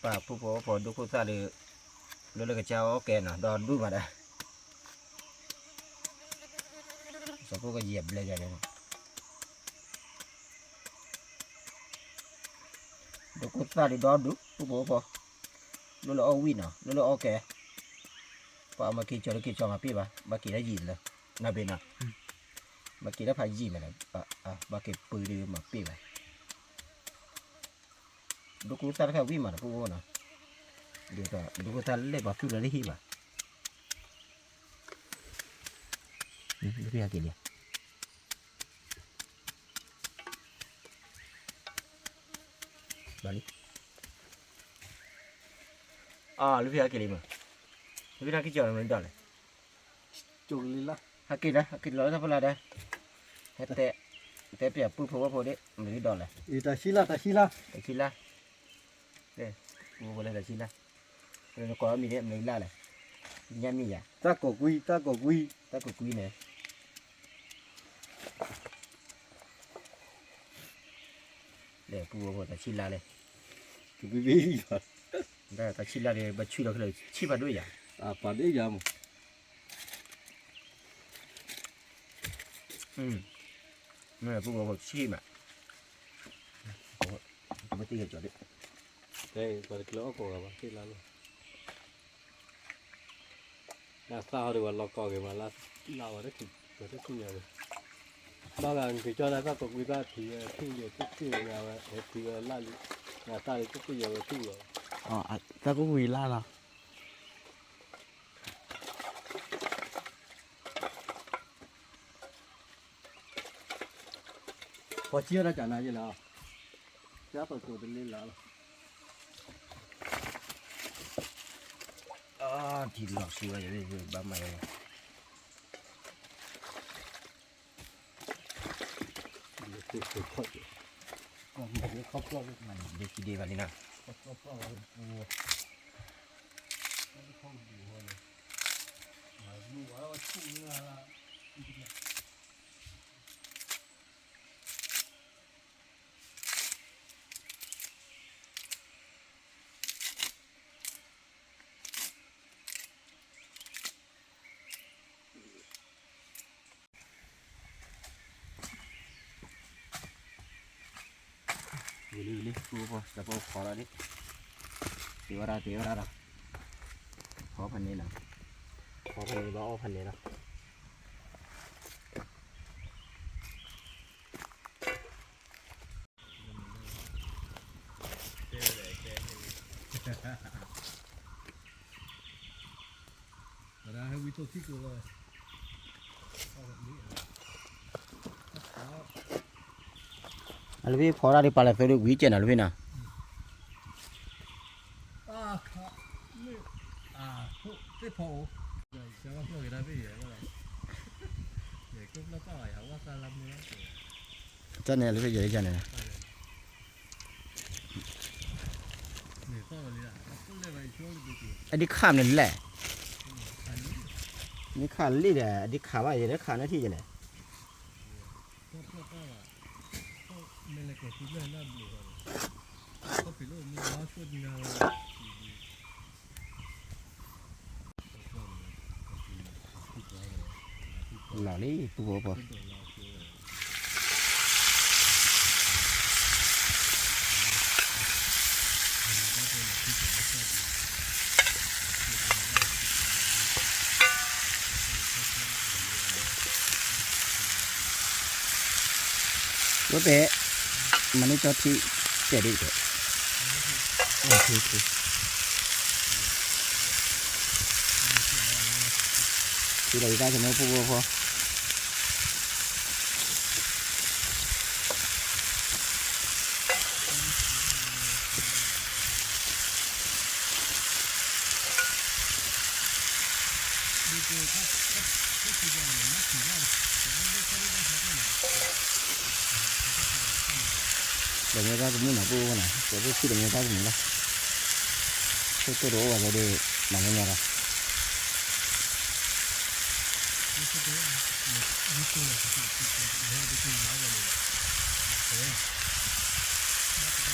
ပှၤပုၢ်ဖိဝဲၢ်ဖိဒိခိၣ်သၣ်ဒီး လၢလၢကစၢ်အီၣ်ကဲနီၤ ဒီဒူၣ်မးဒီး စီၤဖိကယဲၢ်ဘျဲၣ်ယၤန့ၣ် ဒိခိၣ်သၣ်ဒီးဒီဒူၣ် ပုၢ်ဖိဝဲၢ်ဖိ လၢလၢအီၣ်ဝံၣ်နီၤ လၢလၢအီၣ်ကဲ ပှၤမၤက့ၤကၠီလၢက့ၤကၠီမၤပ့ၢ်ဘၣ် ဘၣ်က့ၤလၢယံာ်လၢ နဘ့ၣ်နီၤ ဘၣ်က့ၤလၢဖးယံာ်မးဒီး ဘၣ်က့ၤပၢၤဒီးမၤပ့ၢ်ဘၣ် ဒိခိၣ်သၣ်တခါဝံၣ်မးနီၤ ပုၢ်ဖိနီၤ ဒ်သိးဒိခိၣ်သၣ်လဲၣ်ပှၤသူၣ်လီၤလၢဟံၣ်ဘၣ် လၢဖဲဟဲက့ၤလံ ဘၣ်လံ အလၢဖဲဟဲက့ၤလံမး လၢဖဲဟဲက့ၤကၠီလီၤမးဒီးလဲၣ် ကၠီလံလၢ ဟဲက့ၤဒီး ဟဲက့ၤလီၤလၢတၢ်ဖီလာ်ဒီး ဟဲတဲ တဲပျဲပုၢ်ဖိဝဲၢ်ဖိဒ် မနုၤဒ်လဲၣ် တၢ်ဆံလါ တၢ်ဆံလါ တၢ်ဆံလါ ပူဖိလဲၤတၢ်ဆံလါ နကိးအမံၤဒ် မနုၤလါလဲၣ် ညါမံၤယၤ တၢ်ကိးကွံ တၢ်ကိးကွံ တၢ်ကိးကွံန့ၣ် လဲၤပူဖိတၢ်ဆံလါလဲၣ် တၢ်ဆံလါဒီး ဘၣ်ဆံလီၤခဲလၢာ် ဆံးဖးဒိၣ်ယၤ ဖးဒိၣ်ယၤမး မ့ၢ်ပူဖိဆံးမး ပတံၢ်ကၠီဒ် ပှၤတကျၢၤအီၣ်ကိးဂၤဘၣ် သ့ၣ်လါလီၤ လၢသၣ်ဟီဒ်ဝဲလီၤကီၢ်ဂ့ၤမးလၢ လၢဝဲတထံၣ် ပှၤတသ့ၣ်ညါဂ့ၤ ဘၣ်ဂၤက့ၤကၠီလၢသၣ်ကိးကွံ သၣ်ထံၣ်ဝဲထံၣ်လံ တသ့ၣ်ညါဝဲ ဟဲထံၣ်ဝဲလၢလံ သၣ်လံတသ့ၣ်ညါဝဲထံၣ်လီၤ သၣ်ကိးကွံလါလီၤ ပှၤကံအီၣ်တၢ်ကနါယဲလီၤ ကပကိးတလ့လီၤ ထံလီၤဆူဝဲ ဘၣ်မၤ လၢသ့ၣ်ခိၣ်ခီၣ်က့ၤ ခီဖျိလၢမၤန့ၣ်ဒ့ခံဒ့ဘၣ်လံနီၤ. ဝံၤလံဝံၤလံ ပုၢ်ဖိ စီၤဖိဖီထီၣ်ဒံး, တ့ဝဲဒၣ်တ့ဝဲဒၣ်ဒီး, ဖီဖဲန့ၣ်လီၤ, ဖီဖဲန့ၣ်ဘၣ်အီၣ်ဖဲန့ၣ်လီၤ. အလၢဖဲဖီဒၣ်ဒ်ပာ်လၢသိဒ်ဝံၤကဲနၤလၢဖဲနၤ, ကန့ၣ်လၢဖဲယဲယန့ၣ်, အဒံခးမနုၤလဲၣ်, ဒံခးလံဒီး အဒံခးဘၣ်ယဲလၢခးန့ၢ်ထံၣ်ယဲလဲၣ်. လီၤလံ ပုၢ်ဖိဖိ, ဝဲပဲ, မၤန့ၢ်ကၠီထံ, တဲဒ်တဲ, ထံလီၤယတၢ်ကမၢဖိဖိဖိ, ဒီးမ့ၢ်တၢ်ကမူၣ်နီၤ ပုၢ်ဖိနီၤ, ကၠီဖိဆံးဒီးမ့ၢ်တၢ်ကမူၣ်လီၤ, ဆိၣ်တိၣ်တအိၣ်ဘၣ်ဒီး မၤညီညီဒ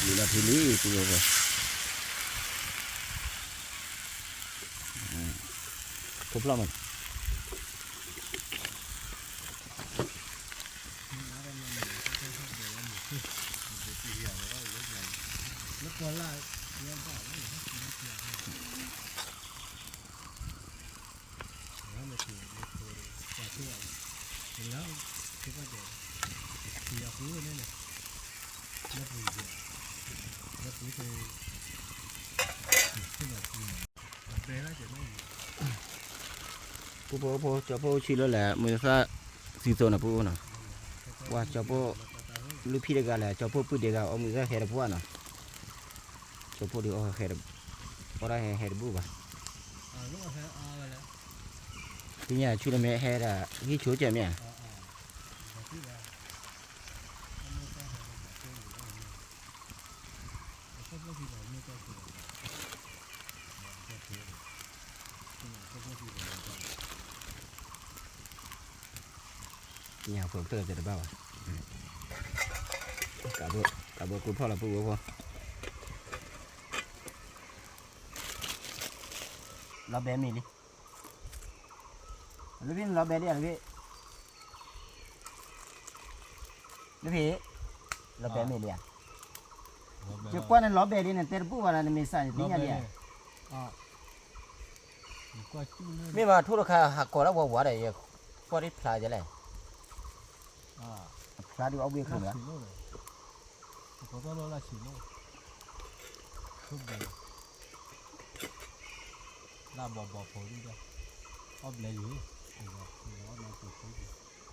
ီး လံလီၤထံလံ ပုၢ်ဖိဖိ, ထိဖျီၣ်မး, ပုၢ်ဖိဖိ ကၠီဖိဆံးလၢလဲၣ် မုၢ်သၣ်သံသိးနီၤ ပုၢ်ဖိနီၤ, ပှၤကၠီဖိ လုၢ်ဖံးတဂၤလဲၣ် ကၠီဖိပုၢ်ဒ့ဂၤ အီၣ်မုၢ်သၣ်ဟဲတပှၢ်နီၤ, ကၠီဖိဒုးအီၣ်ဟဲ, အီၣ်ဒၣ်ဟဲဟဲတဘူၣ်ဘၣ်, သ့ၣ်ညါဆူလၢမ့ၢ်ဟဲဒၣ် ဂံၢ်ဆိကဲမ့ၢ်ဧါ. ပှၤဖိတၢၢ်တဲတဘၣ်ဘၣ်, ကးဘၢကူဖီၣ်လီၤပုၢ်ဖိဖိ, လီၤဘဲမ့ၢ်လံ, လၢဖဲန့ၣ်လီၤဘဲဒ်ဧါ လၢဖဲ, လၢဖဲ, လီၤဘဲမ့ၢ်လံဧါ, ယကွၢ်န့ၣ်လီၤဘဲဒ်န့ၣ် တဲတဘူၣ်ဘၣ်လၢနမ့ၢ်စၢ်န့ၣ် သ့ၣ်ညါဒ်ဧါ. မ့ၢ်ဘၣ်ထိၣ်တခါ ဟးကိးဒၣ်ဝါဝါဒီး ယကွၢ်ဒ်ဖျါယလဲၣ်, ဖျါဒ်အီၣ်ဘှ့ၣ်ချုးလီၤ, လၢဘီဘီဖိဒ်ဒီး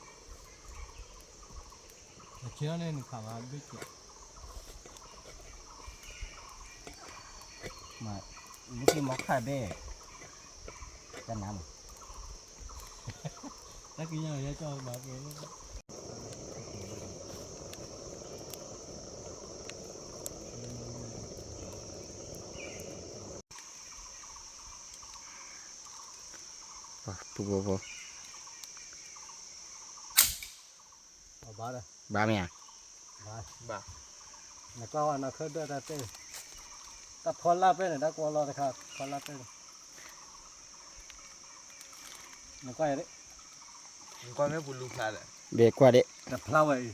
အဆ့ၣ်န့ၣ်နခးမၤဘ့ၣ်ကဲး, မ့ၢ်လၢမီခါဘ့ၣ်, တၢ်နါမး, တၢ်ကညါယကၠီမၤကဲး, တၢ်ကညါယကၠီမၤကဲး, ပူဖိဖိ, ဘၣ်မ့ၢ်ဧါ, နကွၢ်ဝဲနီၢ်ခၢၣ်ဒၢၣ်တၢ်တဲ, တၢ်ဖီလာ်ပဲၢ်န့ၣ် တၢ်ကွီလီၤတခါ ဖီလာ်ပဲၢ်န့ၣ်, နကွၢ်ယၤဒၣ်, နကွၢ်မ့ၢ်ပူလူဖျါဒီး, ဘဲကွၢ်ဒၣ်, တဖျါဝဲအံၤ,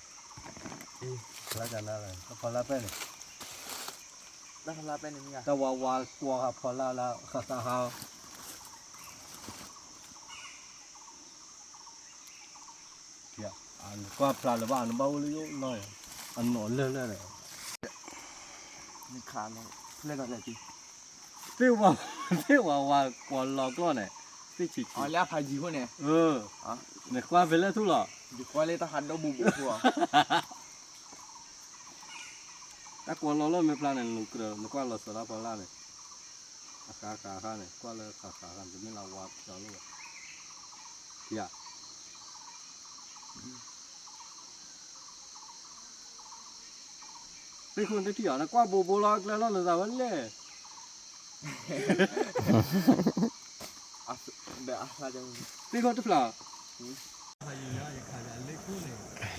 ဖျါကနၤလၢ တၢ်ဖီလာ်ပဲၢ်န့ၣ်, တၢ်ဖီလာ်ပဲၢ်န့ၣ်မ့ၢ်ဧါ, တၢ်ဝါဝါကွီဃာ်ဖီလာ်လၢဃၣ်ဃၣ်ဟါ နကွၢ်ဖျါလၢၤဘၣ် နဘၣ်အိၣ်လၢယအိၣ်နီၢ်, အနီၢ်လၢလၢဒီး, နခးလီၤဖျဲၣ်ကီးလဲၣ်, သ့ၣ်ဝါ, သ့ၣ်ဝါဝါကွီၤလီၤကျီၢ်န့ၣ်, သ့ၣ်ဆံးဆံး, လၢအဖးယံၤဖိန့ၣ်, နကွၢ်ဖဲလဲၣ်ထူၣ်လီၤ, ယကွၢ်လၢတၢ်ဟးဒီဘိးဘိးဖိ, တၢ်ကွီၤလီၤလီၢ်မ့ၢ်ဖျါန့ၣ် နကြၢးနကွၢ်လီၤစၢၤတၢ်ဖီလာ်န့ၣ်, အဃၣ်ဃၣ်ဃၣ်န့ၣ် ကွၢ်လၢဃၣ်ဃၣ်ဃၣ်န့ၣ် တမ့ၢ်လၢဝါဖျါလီၤဘၣ်, ယၤ, သ့ၣ်ခိၣ်တထံၣ်အီၤ နကွၢ်ဘိးဘိးလီၤကျဲလီၤနသးဝဲလဲၣ်, သ့ၣ်ခိၣ်တဖျါ,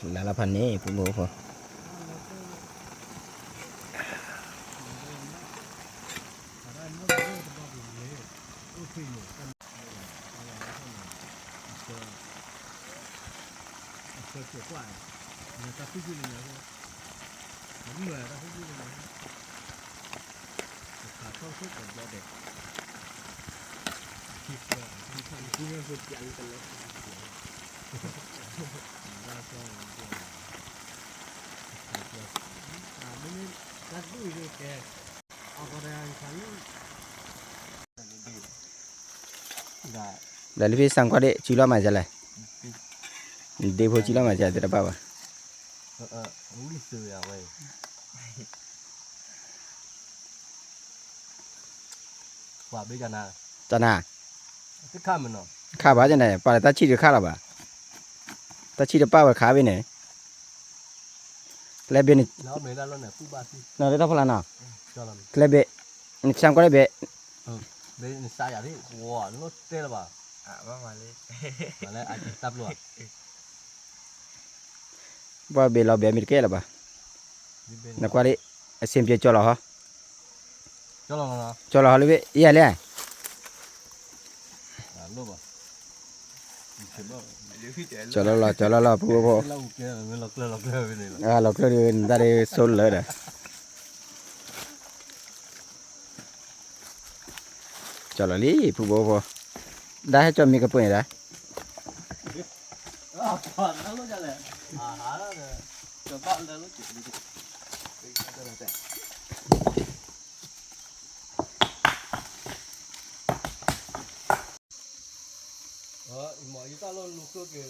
လၢလၢဖးန့ၣ် ပူဖိဖိ ဒီးလၢဖဲစၢ်ကွၢ်ဒ့ၣ် စုလီၤမၤစၢၤလဲၣ်, ဒ့ဖိစုလီၤမၤစၢၤသ့တဘၣ်ဘၣ်, တနၤ, ခးဘၣ်ကန့ၣ် ပှၤလၢတၢ်ဆံၣ်တခါလီၤဘၣ်, တၢ်ဆံၣ်တပၣ်ဝဲခးဘၣ်န့ၣ်, ကျဲဘ့ၣ်န့ၣ်, နီၢ်လၢတၢ်ဖီလာ်နီၤ, ကျဲဘ့ၣ်, နစၢ်ကွၢ်လၢဘ့ၣ်, ဘၣ်ဘ့ၣ်လီၤဘ့ၣ်မ့ၢ်တကဲလၢၤဘၣ်, နကွၢ်ဒ်, အဆင်ပြေကၠီလီၤဟီ, ကၠီလီၤဟီလၢဘ့ၣ် ယၤလဲၣ်, ကၠီလီၤလီၤ ကၠီလီၤလီၤ ပူဖိဖိ, လီၤကျၢၢ်ဒ်နတၢ်ဒ်ဆိလၢဒီး ကၠီလီၤလံ ပူဖိဖိ, ဒၣ်ဟဲကၠီမ့ၢ်ကပၢၢ်န့ၣ်ဒၣ် မ့ၢ်ယတၢ်လီၢ်လူၤဃုက့ၤ,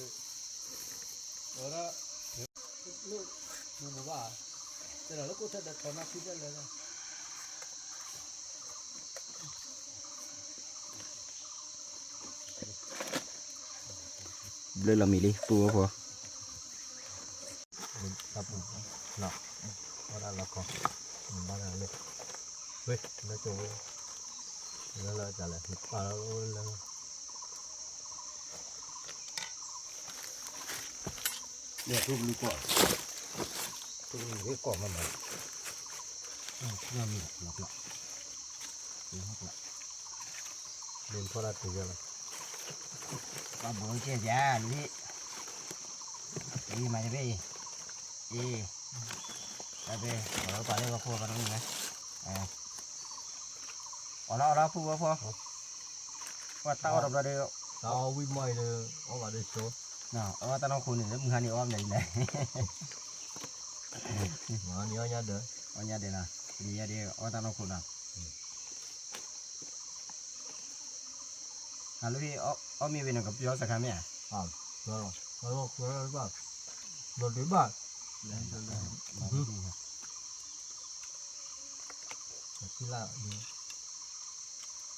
ဝဲဒၣ်, လၢ, ပူၤပူၤဘၣ်, တဲလီၤလၢကိးထီၣ်ဒီးထီၣ်နၢ်ဖံးဖျၢၣ်လၢ, ဘျၢလီၤမံၤလံ ပူဖိဖိ တၢ်ပူၤ, အီၣ်တၢ်လီၤခီ, ဘၣ်တၢ်လၢ, ဝ့ၢ်, လၢကၠိဝ့ၢ်, လၢလၢတၢ်လဲၣ် ပာ်လီၤလၢ, လၢထူကလူကီၢ်, ထူကလူကီၢ်မးမး, လီၤကျီၢ်, လီၤကျီၢ်, လၢထီၣ်တၢ်တူၢ်ယါလီၤ, ဘၣ်ဘိးကဲၣ်ယါလံ, အံၤမၤတဘ့ၣ်အံၤ, အံၤ, တၢ်ဘ့ၣ်, ပာ်လၢပှၤဖိပှၤတမုၣ်န့ၣ်, အီၣ်လီၤအီၣ်လီၤ ဖုဝဲဖိ, ပှၤတၢ်အီၣ်တဘျီဒီး, တၢ်အီၣ်ဝံၣ်မီၢ်အံၤဒီး အီၣ်ဘၣ်ဒီးဆိ, အီၣ်တၢ်နီၢ်ခိန့ၣ် လၢမုၢ်ဟါန့ၣ်အီၣ်မနုၤလဲၣ်, မနုၤအီၣ်ညါဒီး, အီၣ်ညါဒီးနီၤ, တနံၤညါဒီး အီၣ်တၢ်နီၢ်ခိနီၤ, ဟးလၢဟံၣ် အီၣ်မ့ၢ်ဝံၤန့ၣ် ကပျီစခါမ့ၢ်ဧါ, ဘၣ်, ဘၣ်, အဖံလၢ်, အဖံလၢ်သ့ၣ်ညါနီၤ,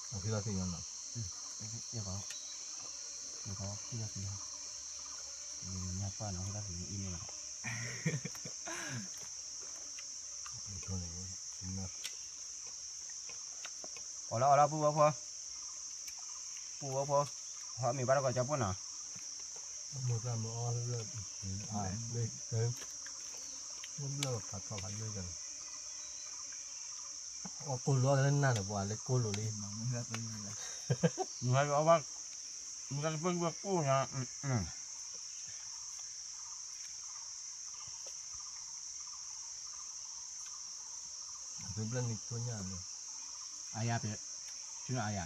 အဖံလၢ်သ့ၣ်ညါ, ညါပၢ်နီၤ အဖံလၢ်သ့ၣ်ညါအံၤန့ၣ်လီၤ, အီၣ်လီၤအီၣ်လီၤ ပူဝဲဖိ, ပူဝဲဖိ, ဟီမ့ၢ်ဘၣ်တကီၢ်ကၠီပိၢ်နီၤ, မ့ၢ်တၢ်မ့ၢ်အီၣ်လၢ မ့ၢ်ဘျၢၣ်ဖးထီဖးယိၣ်ကၢ်န့ၣ်, အီၣ်ကိၢ်လိာ်လၢနၢ်န့ၣ် ပှၤလၢကိၢ်လိာ်လံ, မ့ၢ်တၢ်တပၢၢ်ဝဲကိၢ်ညါ, ဘျၢၣ်နံၤကိၢ်ညါလၢ, အါယၤပ, ဆူနအါယၤ,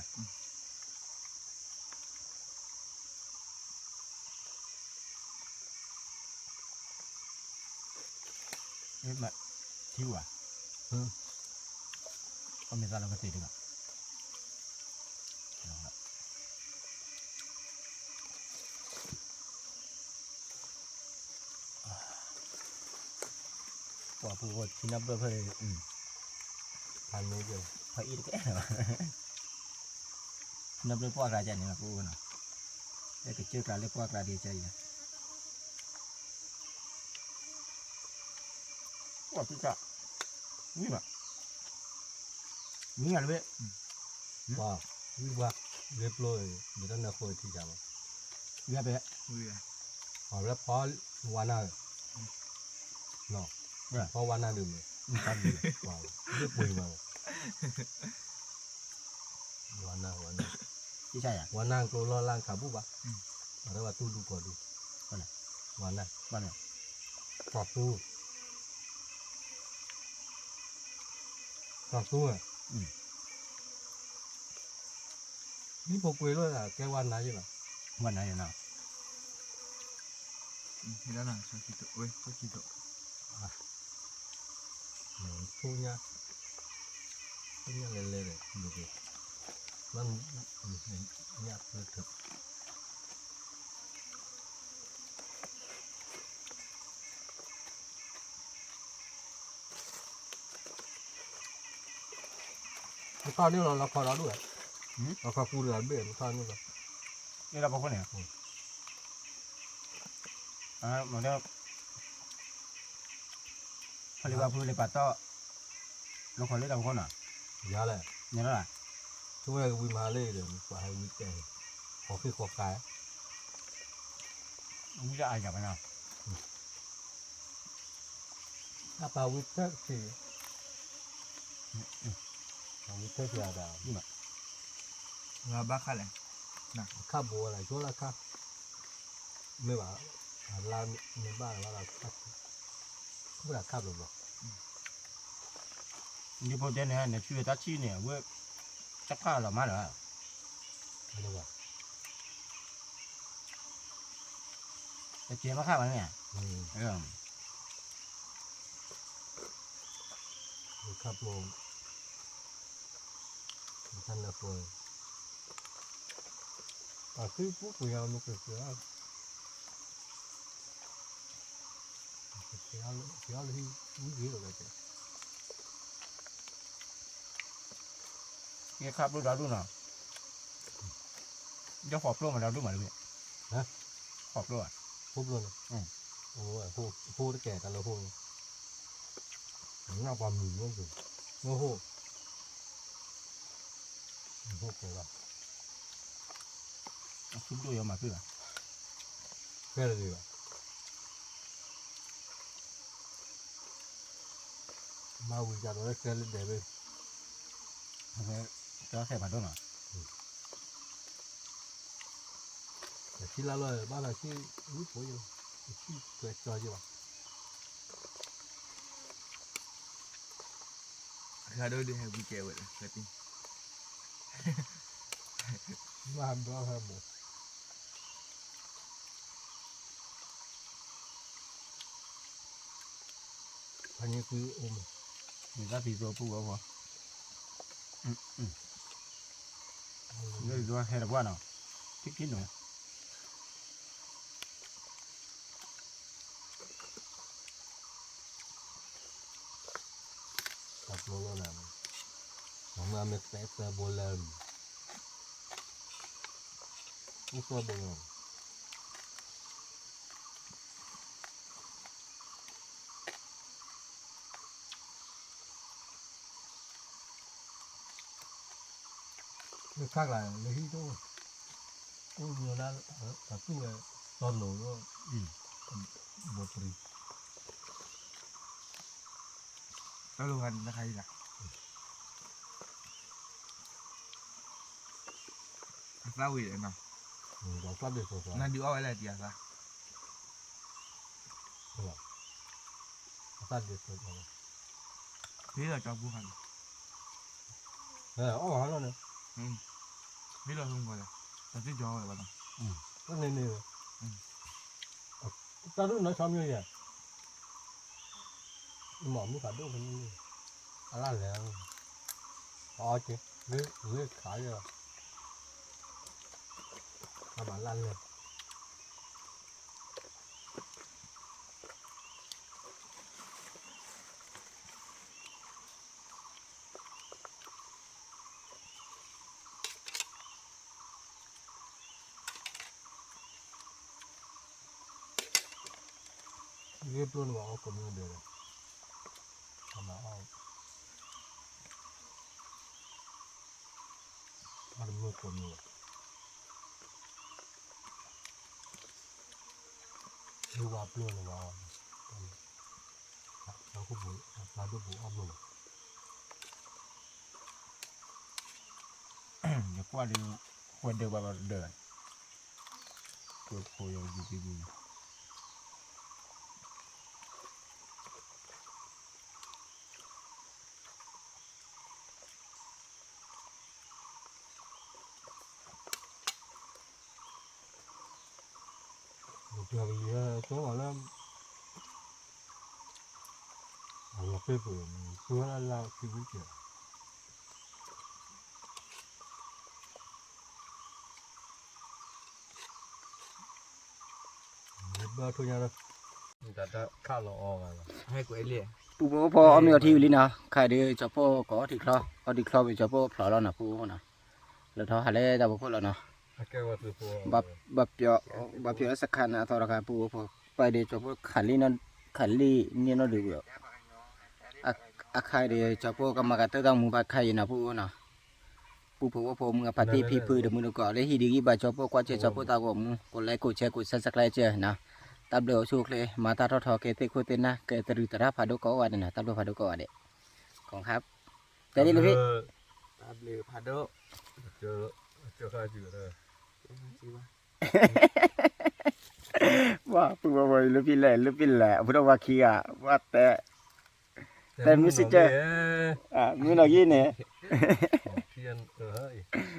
မ့ၢ်ထံဝါ, အမ့ၢ်သးလီၤကသ့ၣ်တဂၤ ပှၤပူၤဃီထံနၢ်ဘျၢၣ်ဖဲ, ဖးန့ၣ်ကဲ, ဖးအံၤတကဲ, ထံနၢ်ဘျၢၣ်ပှၢ်ကျါကဲန့ၣ် ပူၤနီၤ, လၢကစၢၢ်ကျါလၢပှၢ်ကျါဒ်ကဲအံၤ, ပှၢ်ပူၤကျါ, ဝံၤဘၣ်, ဝံၤလၢဝဲ, ဝံၤပှၤ, ဝံၤပှၤ, ဝံၤပျိ, မ့ၢ်တၢ်နၢ်ဃိထံၣ်တၢ်ဘၣ်, ဝံၤပဲ, ဝံၤ, အဝဲဖီဝါနၢ်, ဖီဝါနၢ်ဒုးမ့ၢ်, လၢပှ့ၤမး, ဝါနၢ်, ဝါနၢ်, ဝါနၢ်ကျိလီၢ်လၢ်ခးဘူၣ်ဘၣ်, အဝဲတူၢ်ဒူကီၢ်ဒူ, ဝါနၢ်, ကီၢ်သူ, ကီၢ်သူ, ဒ်ဖိကွ့လိာ်သး ကဲဝါနၢ်ယဲလီၤ, ဝါနၢ်ယဲနီၤ, ဆိညါ, ဆိညါလဲၤလဲၤဒီး ဒိၣ်က့ၤ, ညၣ်ဖျၢထၢၣ် မ့ၢ်ထီၣ်န့ၢ်လီၤ လီခီဒီဒူၣ်, လီခီကူတဂၤတဘ့ၣ် မ့ၢ်ထီၣ်န့ၢ်လီၤ, လၢလီၤပခိၣ်န့ၣ်, မ့ၢ်, ဖဲလၢပှၤဖုလၢပှၤတီၢ်, လီခီလၢတၢ်ပခိၣ်နီၤ, ယၤလဲၣ်, န့ၣ်လီၤ, ဆိဝဲကဝံၤမၤလၢဒီး ပှၤဟဲဝံၤတဲ, ဃီဃ့ၢ်ဃီဃါ, ဝံၤလၢအယၤဘၣ်နီၤ အပာ်ဝံၤထၢၣ်က့ၤ, ပာ်ဝံၤထၢၣ်က့ၤအဒၣ်, ဘၣ်ခါလဲၣ်, ခါဘိဝဲလၢ ဆိလၢခါ, မ့ၢ်ဘၣ်, အလါမ့ၢ်ဘၣ်လၢဘၣ်ဒီး, ခိၣ်ဒၣ်ခါဘျီဘျီ, ဒ်ဖိတဲန့ၣ် နဆူတၢ်ထံၣ်န့ၣ် အဝဲ, တၢ်ခါလီၤမးလၢ တကဲမ့ၢ်ခါဘၣ်န့ၣ်, ခါပျိ, တၢ်နၢ်ပၢၢ်, အသုပူၤကွံာ်ယၤမ့ၢ်ကစၢ်, ကဲလၢဟံၣ်ဝံၤဂ့ၤလီၤကဲ, ယခါပျိတၢ်ဒူၣ်နီၤ, ယဃိးပျိမးတၢ်ဒူၣ်မးတဘ့ၣ်, ဃိးပျိ, ဃိးပျိန့ၣ်, ဃိတကဲတၢ်လၢဃိ, နပှၤမုၢ်မ့ၢ်, မ့ၢ်ဃိ, ဃိကဲလီၤ, အဆူဒိၣ်ယမၤဖုၣ်ဘၣ်, ဖဲလၢဂ့ၤဘၣ် မၤဝံၤကဒီးလၢကဲလၢဒဲးဘ့ၣ်, ကဲခဲဖးဒိၣ်နီၤ, တဆံလါလီၤ ဘၣ်သးဆံဝံဖိယလီၤ, တဆံကဲကၠီယလီၤ, အခါဒိၣ်ဒုးဟဲဝံၤကဲဝဲလၢ, မၤဘျီဟဲဘိး ဖဲန့ၣ်ကွံအိၣ်မး, န့ၣ်တၢ်ဖံးသိပူၤဝဲဃီ, လၢယိၤဟဲတပှၢ်နီၤ, ထံၣ်ထံၣ်နီၤ, တၢ်ပျိလီၤနၤ, မ့ၢ်မ့ၢ်ပဲပဲဘိလၢ, အိၣ်သီဘိလီၤ လၢခါကျါလၢဟံၣ်တအိၣ်, ကူၣ်လၢ တၢ်သူၣ်ဝဲ တီလိၤလီၤ, ဘိပရံၤ, တၢ်လိၤဂၤန့ၣ်တခါအံၤလီၤ, အသၣ်ဝံၤဒီးနီၤ, နဒုးအီၣ်ဝဲလၢတံၢ်အသၣ်, အသၣ်ဒ်သိး ဟ့ၣ်လီၤကၠီပူၤခါန့ၣ်, အီၣ်ဂၤလီၤန့ၣ်, ဟ့ၣ်လီၤဆိကမိၣ်လၢ တၢ်သ့ၣ်ကၠီဝဲဘၣ်နီၤ, တၢ်န့ၣ်န့ၣ်, တၢ်ဒိၣ်နီၢ်ဆီမ့ၢ်ယဲ, မ့ၢ်မ့ၢ်ဖးဒိၣ်ဖဲန့ၣ်, အလၢ်လဲၣ်, အီက့ၤ, လၢခးယဲ, အဘၣ်လၢ်လဲၣ် ဂ့ၢ်ပျိန့ၣ်ဘၣ်အီၣ်ကိးမံၤဒဲး, အတမုၢ်ကိးမံၤဘၣ်, ဒိၣ်ဝါပျိန့ၣ်ဘၣ်, ဖးဒိၣ်ပူၤအီၣ်ပျိလီၤ, ယကွၢ်ဒီး ဃဲဒၢးဘၣ်ဒီး, ဃဲဖိယယူၤတံၢ်ဘၣ် ပကလံၤဟဲကၠီမးလၢ အလီၤပ့ၢ်ပူၤ ပှၤလၢလၢခံဝံကဲး ဘၣ်ထိညါလၢ တၢ်တခးလီၤအီၤဘၣ်လီၤ ဟဲကွဲးလံ ပူဖိဝဲဖိအီၣ်မ့ၤအီထံဝံၤလံနီၤ ခါဒီး ကၠီၤဖိကအီထံချီ အီထံချီဝံၤ ကၠီၤဖိဖျိးလီၤနီၤ ပူဖိနီၤ လၢထီၣ်ဟးလၢတၢ်ဖီခိၣ်လီၤနီၤ ဘၣ်ပျီ ဘၣ်ပျီလၢစခါန့ၣ်အသီတခါ ပူဖိ ပၢ်ဒီးကၠီၤဖိခးလံ ခးလံန့ၢ်နီၢ်ဒုးဝံၤ အခါဒီး ကၠီၤဖိကမၤကတၢၢ်တၢ်မူဘၣ်ခါအံၤနီၤ ပူဖိနီၤ ပူဖိဝဲဖိမုၢ်အဖါတံၢ်ဖံဖုတမုၢ်တကိး လၢဟံၣ်ဒုးဂံၢ်ဘါကၠီၤဖိကွၢ်စဲၣ်ကၠီၤဖိတၢ်ဂီၤမူ ကိးlikeကိးshareကိးsubscribeနီၤ တၢ်ဘျုးအိၣ်ဆူၣ်အိၣ်ချ့ မၤတၢ်ထီၣ်ထီကဲသ့ၣ်ခိၣ်သ့ၣ်နၢ် ကဲတရံးသရၣ်ဖးဒိၣ်ကိးဂၤဒဲးနီၤ တၢ်ဘျုးဖးဒိၣ်ကိးဂၤဒဲး ခီခါ တဲဒ်လၢဖံ တၢ်ဘျုးဖးဒိၣ် ဝါ ပုၢ်ဝဲၢ်ဝဲ လၢဖံလဲၣ် လၢဖံလဲၣ် အဖိဒိၣ်ဝါခံဂၤ ဝါတဲ တဲမုၢ်စံးကဲ မုၢ်နီၢ်ဂံၢ်န့ၣ် ဖံအၢ